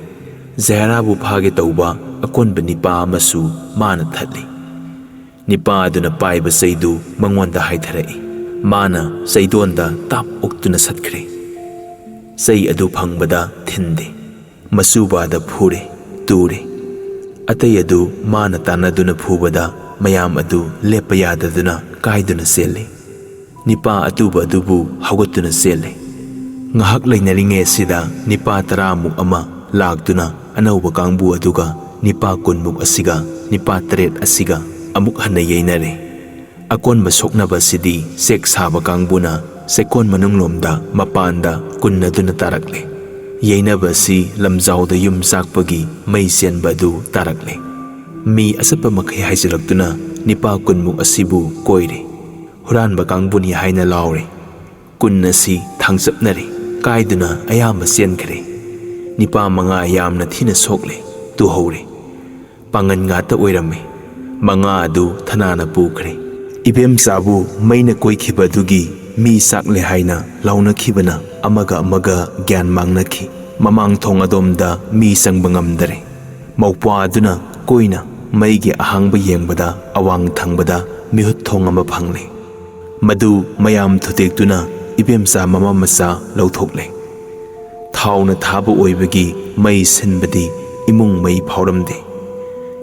ꯖꯍꯦꯔꯥꯕꯨ ꯐꯥꯒꯦ ꯇꯧꯕ ꯑꯀꯣꯟꯕ ꯅꯤꯄꯥ ꯑꯃꯁꯨ ꯃꯥꯅ ꯊꯠꯂꯤ꯫ ꯅꯤꯄꯥ ꯑꯗꯨꯅ ꯄꯥꯏꯕ ꯆꯩꯗꯨ ꯃꯉꯣꯟꯗ ꯍꯥꯏꯊꯔꯛꯏ꯫ ꯃꯥꯅ ꯆꯩꯗꯣꯟꯗ ꯇꯥꯞ ꯑꯣꯛꯇꯨꯅ ꯁꯠꯈ꯭ꯔꯦ꯫ ꯆꯩ ꯑꯗꯨ ꯐꯪꯕꯗ ꯊꯤꯟꯗꯦ꯫ ꯃꯆꯨꯕꯥꯗ ꯐꯨꯔꯦ, ꯇꯨꯔꯦ꯫ ꯑꯇꯩ ꯑꯗꯨ ꯃꯥꯅ ꯇꯥꯟꯅꯗꯨꯅ ꯐꯨꯕꯗ ꯃꯌꯥꯝ ꯑꯗꯨ ꯂꯦꯞꯄ ꯌꯥꯗꯗꯨꯅ ꯀꯥꯏꯗꯨꯅ ꯆꯦꯜꯂꯤ꯫ ꯅꯤꯄꯥ ꯑꯇꯨꯕ ꯑꯗꯨꯕꯨ ꯍꯧꯒꯠꯇꯨꯅ ꯆꯦꯜꯂꯤ꯫ ꯉꯥꯏꯍꯥꯛ ꯂꯩꯅꯔꯤꯉꯩ ꯑꯁꯤꯗ ꯅꯤꯄꯥ ꯇꯔꯥꯃꯨꯛ ꯑꯃ ꯂꯥꯛꯇꯨꯅ ꯑꯅꯧꯕ ꯀꯥꯡꯕꯨ ꯑꯗꯨꯒ ꯅꯤꯄꯥ ꯀꯨꯟꯃꯨꯛ ꯑꯁꯤꯒ ꯅꯤꯄꯥ ꯇꯔꯦꯠ ꯑꯁꯤꯒ ꯑꯃꯨꯛ ꯍꯟꯅ ꯌꯩꯅꯔꯦ꯫ ꯑꯀꯣꯟꯕ ꯁꯣꯛꯅꯕ ꯑꯁꯤꯗꯤ ꯆꯦꯛ ꯁꯥꯕ ꯀꯥꯡꯕꯨꯅ ꯆꯦꯛꯀꯣꯟ ꯃꯅꯨꯡꯂꯣꯝꯗ ꯃꯄꯥꯟꯗ ꯀꯨꯟꯅꯗꯨꯅ ꯇꯥꯔꯛꯂꯦ꯫ ꯌꯩꯅꯕ ꯑꯁꯤ ꯂꯝꯖꯥꯎꯗ ꯌꯨꯝ ꯆꯥꯛꯄꯒꯤ ꯃꯩ ꯆꯦꯟꯕ ꯑꯗꯨ ꯇꯥꯔꯛꯂꯦ꯫ ꯃꯤ ꯑꯆꯠꯄ ꯃꯈꯩ ꯍꯥꯏꯖꯤꯜꯂꯛꯇꯨꯅ ꯅꯤꯄꯥ ꯀꯨꯟꯃꯨꯛ ꯑꯁꯤꯕꯨ ꯀꯣꯏꯔꯦ꯫ ꯍꯨꯔꯥꯟꯕ ꯀꯥꯡꯕꯨꯅꯤ ꯍꯥꯏꯅ ꯂꯥꯎꯔꯦ꯫ ꯀꯨꯟ ꯑꯁꯤ ꯊꯥꯡꯆꯞꯅꯔꯦ, ꯀꯥꯏꯗꯨꯅ ꯑꯌꯥꯝꯕ ꯆꯦꯟꯈ꯭ꯔꯦ꯫ ꯅꯤꯄꯥ ꯃꯉꯥ ꯌꯥꯝꯅ ꯊꯤꯅ ꯁꯣꯛꯂꯦ, ꯇꯨꯍꯧꯔꯦ꯫ ꯄꯥꯡꯒꯟ ꯉꯥꯛꯇ ꯑꯣꯏꯔꯝꯃꯤ꯫ ꯃꯉꯥ ꯑꯗꯨ ꯊꯅꯥꯅ ꯄꯨꯈ꯭ꯔꯦ꯫ ꯏꯕꯦꯝꯆꯥꯕꯨ ꯃꯩꯅ ꯀꯣꯏꯈꯤꯕ ꯑꯗꯨꯒꯤ ꯃꯤ ꯆꯥꯛꯂꯦ ꯍꯥꯏꯅ ꯂꯥꯎꯅꯈꯤꯕꯅ ꯑꯃꯒ ꯑꯃꯒ ꯒ꯭ꯌꯥꯟ ꯃꯥꯡꯅꯈꯤ꯫ ꯃꯃꯥꯡ ꯊꯣꯡ ꯑꯗꯣꯝꯗ ꯃꯤ ꯆꯪꯕ ꯉꯝꯗꯔꯦ꯫ ꯃꯧꯄ꯭ꯋꯥ ꯑꯗꯨꯅ ꯀꯣꯏꯅ ꯃꯩꯒꯤ ꯑꯍꯥꯡꯕ ꯌꯦꯡꯕꯗ ꯑꯋꯥꯡ ꯊꯪꯕꯗ ꯃꯤꯍꯨꯠ ꯊꯣꯡ ꯑꯃ ꯐꯪꯂꯦ꯫ ꯃꯗꯨ ꯃꯌꯥꯝ ꯊꯨꯗꯦꯛꯇꯨꯅ ꯏꯕꯦꯝꯆꯥ ꯃꯃꯥ ꯃꯆꯥ ꯂꯧꯊꯣꯛꯂꯦ꯫ ꯊꯥꯎꯅ ꯊꯥꯕ ꯑꯣꯏꯕꯒꯤ ꯃꯩ ꯁꯤꯟꯕꯗꯤ ꯏꯃꯨꯡ ꯃꯩ ꯐꯥꯎꯔꯝꯗꯦ꯫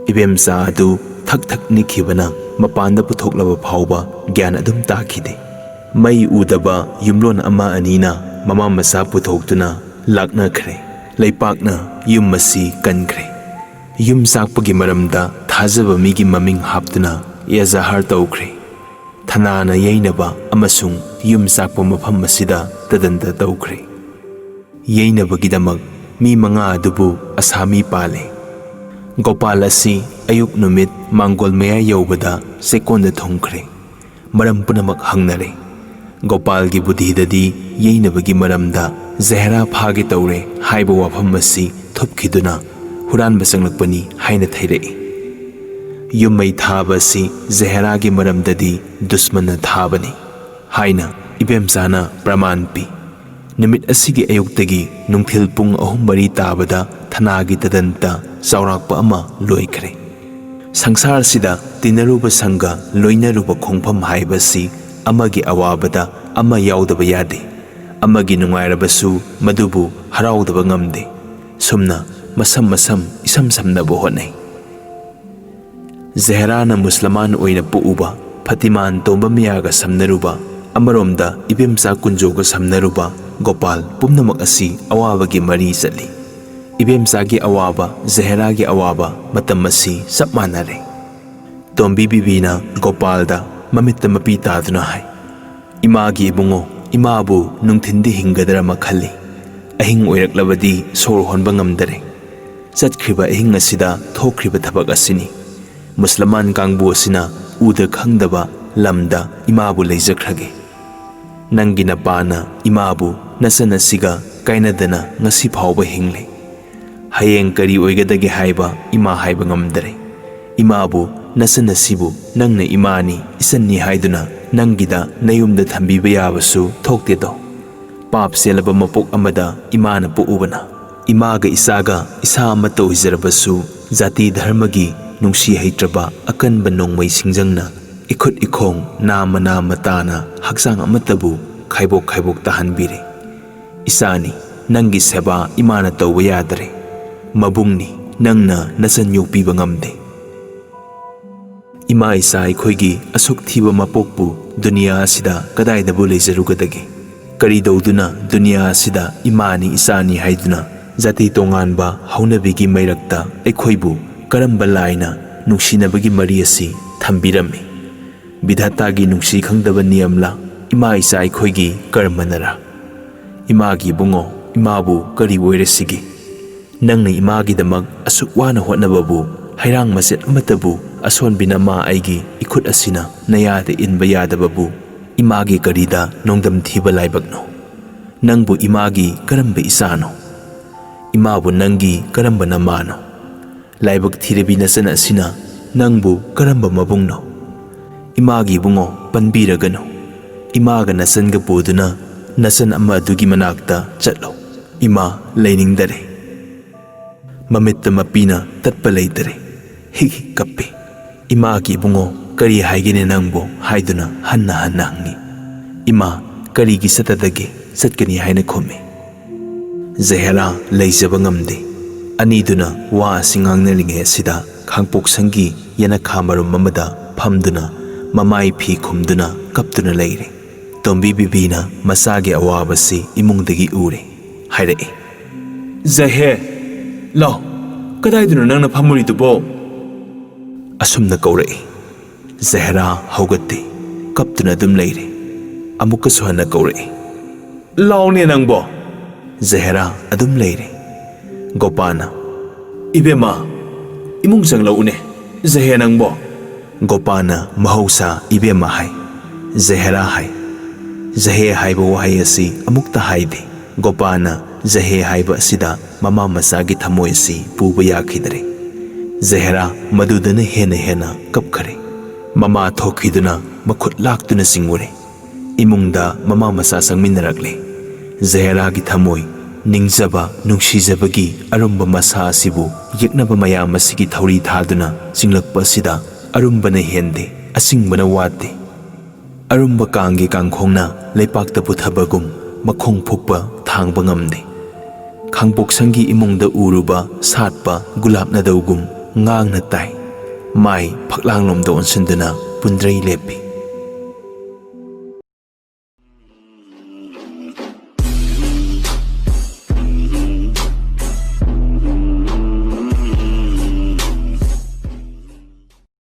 ꯏꯕꯦꯝꯆꯥ ꯑꯗꯨ ꯊꯛ ꯊꯛ ꯅꯤꯛꯈꯤꯕꯅ ꯃꯄꯥꯟꯗ ꯄꯨꯊꯣꯛꯂꯕ ꯐꯥꯎꯕ ꯒ꯭ꯌꯥꯟ ꯑꯗꯨꯝ ꯇꯥꯈꯤꯗꯦ꯫ ꯃꯩ ꯎꯗꯕ ꯌꯨꯝꯂꯣꯟ ꯑꯃ ꯑꯅꯤꯅ ꯃꯃꯥ ꯃꯆꯥ ꯄꯨꯊꯣꯛꯇꯨꯅ ꯂꯥꯛꯅꯈ꯭ꯔꯦ꯫ ꯂꯩꯄꯥꯛꯅ ꯌꯨꯝ ꯑꯁꯤ ꯀꯟꯈ꯭ꯔꯦ꯫ ꯌꯨꯝ ꯆꯥꯛꯄꯒꯤ ꯃꯔꯝꯗ ꯊꯥꯖꯕ ꯃꯤꯒꯤ ꯃꯃꯤꯡ ꯍꯥꯞꯇꯨꯅ ꯑꯦꯖꯥꯍꯥꯔ ꯇꯧꯈ꯭ꯔꯦ꯫ ꯊꯅꯥꯅ ꯌꯩꯅꯕ ꯑꯃꯁꯨꯡ ꯌꯨꯝ ꯆꯥꯛꯄ ꯃꯐꯝ ꯑꯁꯤꯗ ꯇꯗꯟꯇ ꯇꯧꯈ꯭ꯔꯦ꯫ ꯌꯩꯅꯕꯒꯤꯗꯃꯛ ꯃꯤ ꯃꯉꯥ ꯑꯗꯨꯕꯨ ꯑꯁꯥꯃꯤ ꯄꯥꯜꯂꯦ꯫ ꯒꯣꯄꯥꯜ ꯑꯁꯤ ꯑꯌꯨꯛ ꯅꯨꯃꯤꯠ ꯃꯥꯡꯒꯣꯜ ꯃꯌꯥ ꯌꯧꯕꯗ ꯆꯦꯛꯀꯣꯟꯗ ꯊꯨꯡꯈ꯭ꯔꯦ꯫ ꯃꯔꯝ ꯄꯨꯝꯅꯃꯛ ꯍꯪꯅꯔꯦ꯫ ꯒꯣꯄꯥꯜꯒꯤ ꯕꯨꯙꯤꯗꯗꯤ ꯌꯩꯅꯕꯒꯤ ꯃꯔꯝꯗ ꯖꯍꯦꯔꯥ ꯐꯥꯒꯦ ꯇꯧꯔꯦ ꯍꯥꯏꯕ ꯋꯥꯐꯝ ꯑꯁꯤ ꯊꯨꯞꯈꯤꯗꯨꯅ ꯍꯨꯔꯥꯟꯕ ꯆꯪꯂꯛꯄꯅꯤ ꯍꯥꯏꯅ ꯊꯩꯔꯛꯏ꯫ ꯌꯨꯝ ꯃꯩ ꯊꯥꯕ ꯑꯁꯤ ꯖꯍꯦꯔꯥꯒꯤ ꯃꯔꯝꯗꯗꯤ ꯗꯨꯁꯃꯟꯅ ꯊꯥꯕꯅꯤ꯫ ꯍꯥꯏꯅ ꯏꯕꯦꯝꯆꯥꯅ ꯄ꯭ꯔꯃꯥꯟ ꯄꯤ꯫ ꯅꯨꯃꯤꯠ ꯑꯁꯤꯒꯤ ꯑꯌꯨꯛꯇꯒꯤ ꯅꯨꯡꯊꯤꯜ ꯄꯨꯡ ꯑꯍꯨꯝ ꯃꯔꯤ ꯇꯥꯕꯗ ꯊꯅꯥꯒꯤ ꯇꯗꯟꯇ ꯆꯥꯎꯔꯥꯛꯄ ꯑꯃ ꯂꯣꯏꯈ꯭ꯔꯦ꯫ ꯁꯪꯁꯥꯔꯁꯤꯗ ꯇꯤꯟꯅꯔꯨꯕ ꯁꯪꯒ, ꯂꯣꯏꯅꯔꯨꯕ ꯈꯣꯡꯐꯝ ꯍꯥꯏꯕꯁꯤ ꯑꯃꯒꯤ ꯑꯋꯥꯕꯗ ꯑꯃ ꯌꯥꯎꯗꯕ ꯌꯥꯗꯦ꯫ ꯑꯃꯒꯤ ꯅꯨꯡꯉꯥꯏꯔꯕꯁꯨ ꯃꯗꯨꯕꯨ ꯍꯔꯥꯎꯗꯕ ꯉꯝꯗꯦ꯫ ꯁꯨꯝꯅ ꯃꯁꯝ ꯃꯁꯝ ꯏꯁꯝ ꯁꯝꯅꯕ ꯍꯣꯠꯅꯩ꯫ ꯖꯍꯦꯔꯥꯅ ꯃꯨꯁꯂꯃꯥꯟ ꯑꯣꯏꯅ ꯄꯣꯛꯎꯕ, ꯐꯇꯤꯃꯥꯟ ꯇꯣꯝꯕ ꯃꯤꯌꯥꯒ ꯁꯝꯅꯔꯨꯕ, ꯑꯃꯔꯣꯝꯗ ꯏꯕꯦꯝꯆꯥ ꯀꯨꯟꯖꯣꯒ ꯁꯝꯅꯔꯨꯕ, ꯒꯣꯄꯥꯜ, ꯄꯨꯝꯅꯃꯛ ꯑꯁꯤ ꯑꯋꯥꯕꯒꯤ ꯃꯔꯤ ꯆꯠꯂꯤ꯫ ꯏꯕꯦꯝꯆꯥꯒꯤ ꯑꯋꯥꯕ, ꯖꯍꯦꯔꯥꯒꯤ ꯑꯋꯥꯕ, ꯃꯇꯝ ꯑꯁꯤ ꯆꯞ ꯃꯥꯟꯅꯔꯦ꯫ ꯇꯣꯝꯕꯤ ꯕꯤꯕꯤꯅ ꯒꯣꯄꯥꯜꯗ ꯃꯃꯤꯠꯇ ꯃꯄꯤ ꯇꯥꯗꯨꯅ ꯍꯥꯏ, "ꯏꯃꯥꯒꯤ ꯏꯕꯨꯡꯉꯣ, ꯏꯃꯥꯕꯨ ꯅꯨꯡꯊꯤꯟꯗꯤ ꯍꯤꯡꯒꯗ꯭ꯔꯃ ꯈꯜꯂꯤ꯫ ꯑꯍꯤꯡ ꯑꯣꯏꯔꯛꯂꯕꯗꯤ ꯁꯣꯔ ꯍꯣꯟꯕ ꯉꯝꯗꯔꯦ꯫ ꯆꯠꯈ꯭ꯔꯤꯕ ꯑꯍꯤꯡ ꯑꯁꯤꯗ ꯊꯣꯛꯈ꯭ꯔꯤꯕ ꯊꯕꯛ ꯑꯁꯤꯅꯤ꯫ ꯃꯨꯁꯂꯃꯥꯟ ꯀꯥꯡꯕꯨ ꯑꯁꯤꯅ ꯎꯗ ꯈꯪꯗꯕ ꯂꯝꯗ ꯏꯃꯥꯕꯨ ꯂꯩꯖꯈ꯭ꯔꯒꯦ꯫ ꯅꯪꯒꯤ ꯅꯄꯥꯅ ꯏꯃꯥꯕꯨ ꯅꯆꯟ ꯑꯁꯤꯒ ꯀꯥꯏꯅꯗꯅ ꯉꯁꯤ ꯐꯥꯎꯕ ꯍꯤꯡꯂꯤ꯫ ꯍꯌꯦꯡ ꯀꯔꯤ ꯑꯣꯏꯒꯗꯒꯦ ꯍꯥꯏꯕ ꯏꯃꯥ ꯍꯥꯏꯕ ꯉꯝꯗꯔꯦ꯫ ꯏꯃꯥꯕꯨ, ꯅꯆꯟ ꯑꯁꯤꯕꯨ ꯅꯪꯅ ꯏꯃꯥꯅꯤ, ꯏꯆꯟꯅꯤ ꯍꯥꯏꯗꯨꯅ ꯅꯪꯒꯤꯗ ꯅꯌꯨꯝꯗ ꯊꯝꯕꯤꯕ ꯌꯥꯕꯁꯨ ꯊꯣꯛꯇꯦꯗꯣ꯫ ꯄꯥꯞ ꯆꯦꯜꯂꯕ ꯃꯄꯣꯛ ꯑꯃꯗ ꯏꯃꯥꯅ ꯄꯣꯛꯎꯕꯅ꯫ ꯏꯃꯥꯒ ꯏꯆꯥꯒ ꯏꯁꯥ ꯑꯃꯠꯇ ꯑꯣꯏꯖꯔꯕꯁꯨ, ꯖꯥꯇꯤ ꯙꯔꯃꯒꯤ ꯅꯨꯡꯁꯤ ꯍꯩꯇ꯭ꯔꯕ ꯑꯀꯟꯕ ꯅꯣꯡꯃꯩ ꯁꯤꯡꯖꯪꯅ ꯏꯈꯨꯠ ꯏꯈꯣꯡ ꯅꯥꯝꯃ ꯅꯥꯝꯃ ꯇꯥꯅ ꯍꯛꯆꯥꯡ ꯑꯃꯠꯇꯕꯨ ꯈꯥꯏꯕꯣꯛ ꯈꯥꯏꯕꯣꯛ ꯇꯥꯍꯟꯕꯤꯔꯦ꯫ ꯏꯆꯥꯅꯤ, ꯅꯪꯒꯤ ꯁꯦꯕꯥ ꯏꯃꯥꯅ ꯇꯧꯕ ꯌꯥꯗꯔꯦ꯫ ꯃꯕꯨꯡꯅꯤ, ꯅꯪꯅ ꯅꯆꯟ ꯌꯣꯛꯄꯤꯕ ꯉꯝꯗꯦ꯫ ꯏꯃꯥ ꯏꯆꯥ ꯑꯩꯈꯣꯏꯒꯤ ꯑꯁꯨꯛ ꯊꯤꯕ ꯃꯄꯣꯛꯄꯨ ꯗꯨꯅꯤꯌꯥ ꯑꯁꯤꯗ ꯀꯗꯥꯏꯗꯕꯨ ꯂꯩꯖꯔꯨꯒꯗꯒꯦ? ꯀꯔꯤ ꯇꯧꯗꯨꯅ ꯗꯨꯅꯤꯌꯥ ꯑꯁꯤꯗ ꯏꯃꯥꯅꯤ ꯏꯆꯥꯅꯤ ꯍꯥꯏꯗꯨꯅ ꯖꯥꯇꯤ ꯇꯣꯉꯥꯟꯕ ꯍꯧꯅꯕꯤꯒꯤ ꯃꯩꯔꯛꯇ ꯑꯩꯈꯣꯏꯕꯨ ꯀꯔꯝꯕ ꯂꯥꯏꯅ ꯅꯨꯡꯁꯤꯅꯕꯒꯤ ꯃꯔꯤ ꯑꯁꯤ ꯊꯝꯕꯤꯔꯝꯃꯤ? ꯕꯤꯙꯥꯇꯥꯒꯤ ꯅꯨꯡꯁꯤ ꯈꯪꯗꯕ ꯅꯤꯌꯝꯂꯥ? ꯏꯃꯥ ꯏꯆꯥ ꯑꯩꯈꯣꯏꯒꯤ ꯀꯔꯃꯅꯔꯥ? ꯏꯃꯥꯒꯤ ꯏꯕꯨꯡꯉꯣ, ꯏꯃꯥꯕꯨ ꯀꯔꯤ ꯑꯣꯏꯔꯁꯤꯒꯦ? ꯅꯪꯅ ꯏꯃꯥꯒꯤꯗꯃꯛ ꯑꯁꯨꯛ ꯋꯥꯅ ꯍꯣꯠꯅꯕꯕꯨ, ꯍꯩꯔꯥꯡ ꯃꯆꯦꯠ ꯑꯃꯠꯇꯕꯨ ꯑꯁꯣꯟꯕꯤ ꯅꯃꯥ ꯑꯩꯒꯤ ꯏꯈꯨꯠ ꯑꯁꯤꯅ ꯅꯌꯥꯗ ꯏꯟꯕ ꯌꯥꯗꯕꯕꯨ, ꯏꯃꯥꯒꯤ ꯀꯔꯤꯗ ꯅꯣꯡꯗꯝ ꯊꯤꯕ ꯂꯥꯏꯕꯛꯅꯣ? ꯅꯪꯕꯨ ꯏꯃꯥꯒꯤ ꯀꯔꯝꯕ ꯏꯆꯥꯅꯣ? ꯏꯃꯥꯕꯨ ꯅꯪꯒꯤ ꯀꯔꯝꯕ ꯅꯃꯥꯅꯣ? ꯂꯥꯏꯕꯛ ꯊꯤꯔꯕꯤ ꯅꯆꯟ ꯑꯁꯤꯅ ꯅꯪꯕꯨ ꯀꯔꯝꯕ ꯃꯕꯨꯡꯅꯣ? ꯏꯃꯥꯒꯤ ꯏꯕꯨꯡꯉꯣ, ꯄꯟꯕꯤꯔꯒꯅꯨ꯫ "ꯏꯃꯥꯒ ꯅꯆꯟꯒ ꯄꯨꯗꯨꯅ ꯅꯆꯟ ꯑꯃ ꯑꯗꯨꯒꯤ ꯃꯅꯥꯛꯇ ꯆꯠꯂꯣ꯫ ꯏꯃꯥ ꯂꯩꯅꯤꯡꯗꯔꯦ꯫" ꯃꯃꯤꯠꯇ ꯃꯄꯤꯅ ꯇꯠꯄ ꯂꯩꯇꯔꯦ꯫ ꯍꯤꯛ ꯍꯤꯛ ꯀꯞꯄꯤ꯫ "ꯏꯃꯥꯒꯤ ꯏꯕꯨꯡꯉꯣ, ꯀꯔꯤ ꯍꯥꯏꯒꯦꯅꯦ ꯅꯪꯕꯣ?" ꯍꯥꯏꯗꯨꯅ ꯍꯟꯅ ꯍꯟꯅ ꯍꯪꯉꯤ꯫ "ꯏꯃꯥ, ꯀꯔꯤꯒꯤ ꯆꯠꯇꯗꯒꯦ? ꯆꯠꯀꯅꯤ ꯍꯥꯏꯅ ꯈꯨꯝꯃꯤ꯫" ꯖꯍꯦꯔꯥ ꯂꯩꯖꯕ ꯉꯝꯗꯦ꯫ ꯑꯅꯤꯗꯨꯅ ꯋꯥ ꯑꯁꯤ ꯉꯥꯡꯅꯔꯤꯉꯩ ꯑꯁꯤꯗ ꯈꯥꯡꯄꯣꯛꯁꯪꯒꯤ ꯌꯦꯅꯈꯥ ꯃꯔꯨꯝ ꯑꯃꯗ ꯐꯝꯗꯨꯅ ꯃꯃꯥꯏ ꯐꯤ ꯈꯨꯝꯗꯨꯅ ꯀꯞꯇꯨꯅ ꯂꯩꯔꯦ꯫ ꯇꯣꯝꯕꯤ ꯕꯤꯕꯤꯅ ꯃꯆꯥꯒꯤ ꯑꯋꯥꯕꯁꯤ ꯏꯃꯨꯡꯗꯒꯤ ꯎꯔꯦ꯫ ꯍꯥꯏꯔꯛꯏ, "ꯖꯍꯦ, ꯂꯥꯎ, ꯀꯗꯥꯏꯗꯅꯣ ꯅꯪꯅ ꯐꯝꯃꯨꯔꯤꯗꯨꯕꯣ?" ꯑꯁꯨꯝꯅ ꯀꯧꯔꯛꯏ꯫ ꯖꯍꯦꯔꯥ ꯍꯧꯒꯠꯇꯦ, ꯀꯞꯇꯨꯅ ꯑꯗꯨꯝ ꯂꯩꯔꯦ꯫ ꯑꯃꯨꯛꯀꯁꯨ ꯍꯟꯅ ꯀꯧꯔꯛꯏ, "ꯂꯥꯎꯅꯦ ꯅꯪꯕꯣ!" ꯖꯍꯦꯔꯥ ꯑꯗꯨꯝ ꯂꯩꯔꯦ꯫ ꯒꯣꯄꯥꯅ, "ꯏꯕꯦꯝꯃ, ꯏꯃꯨꯡ ꯆꯪꯂꯛꯎꯅꯦ, ꯖꯍꯦ ꯅꯪꯕꯣ!" ꯒꯣꯄꯥꯅ ꯃꯍꯧꯁꯥ "ꯏꯕꯦꯝꯃ" ꯍꯥꯏ, "ꯖꯍꯦꯔꯥ" ꯍꯥꯏ꯫ "ꯖꯍꯦ" ꯍꯥꯏꯕ ꯋꯥꯍꯩ ꯑꯁꯤ ꯑꯃꯨꯛꯇ ꯍꯥꯏꯗꯦ꯫ ꯒꯣꯄꯥꯅ "ꯖꯍꯦ" ꯍꯥꯏꯕ ꯑꯁꯤꯗ ꯃꯃꯥ ꯃꯆꯥꯒꯤ ꯊꯃꯣꯏ ꯑꯁꯤ ꯄꯨꯕ ꯌꯥꯈꯤꯗ꯭ꯔꯦ꯫ ꯖꯍꯦꯔꯥ ꯃꯗꯨꯗꯅ ꯍꯦꯟꯅ ꯍꯦꯟꯅ ꯀꯞꯈ꯭ꯔꯦ꯫ ꯃꯃꯥ ꯊꯣꯛꯈꯤꯗꯨꯅ ꯃꯈꯨꯠ ꯂꯥꯛꯇꯨꯅ ꯆꯤꯡꯉꯨꯔꯦ꯫ ꯏꯃꯨꯡꯗ ꯃꯃꯥ ꯃꯆꯥ ꯆꯪꯃꯤꯟꯅꯔꯛꯂꯦ꯫ ꯖꯍꯦꯔꯥꯒꯤ ꯊꯃꯣꯏ, ꯅꯤꯡꯖꯕ, ꯅꯨꯡꯁꯤꯖꯕꯒꯤ ꯑꯔꯨꯝꯕ ꯃꯁꯥ ꯑꯁꯤꯕꯨ ꯌꯦꯛꯅꯕ ꯃꯌꯥꯝ ꯑꯁꯤꯒꯤ ꯊꯧꯔꯤ ꯊꯥꯗꯨꯅ ꯆꯤꯡꯂꯛꯄ ꯑꯁꯤꯗ ꯑꯔꯨꯝꯕꯅ ꯍꯦꯟꯗꯦ, ꯑꯆꯤꯡꯕꯅ ꯋꯥꯠꯇꯦ꯫ ꯑꯔꯨꯝꯕ ꯀꯥꯡꯒꯤ ꯀꯥꯡꯈꯣꯡꯅ ꯂꯩꯄꯥꯛꯇ ꯄꯨꯊꯕꯒꯨꯝ ꯃꯈꯣꯡ ꯐꯨꯛꯄ ꯊꯥꯡꯕ ꯉꯝꯗꯦ꯫ ꯈꯥꯡꯄꯣꯛꯁꯪꯒꯤ ꯏꯃꯨꯡꯗ ꯎꯔꯨꯕ ꯁꯥꯠꯄ ꯒꯨꯂꯥꯞ ꯅꯥꯗꯧꯒꯨꯝ ꯉꯥꯡꯅ ꯇꯥꯏ꯫ ꯃꯥꯏ ꯐꯛꯂꯥꯡꯂꯣꯝꯗ ꯑꯣꯟꯁꯤꯟꯗꯨꯅ ꯄꯨꯟꯗ꯭ꯔꯩ ꯂꯦꯞꯄꯤ꯫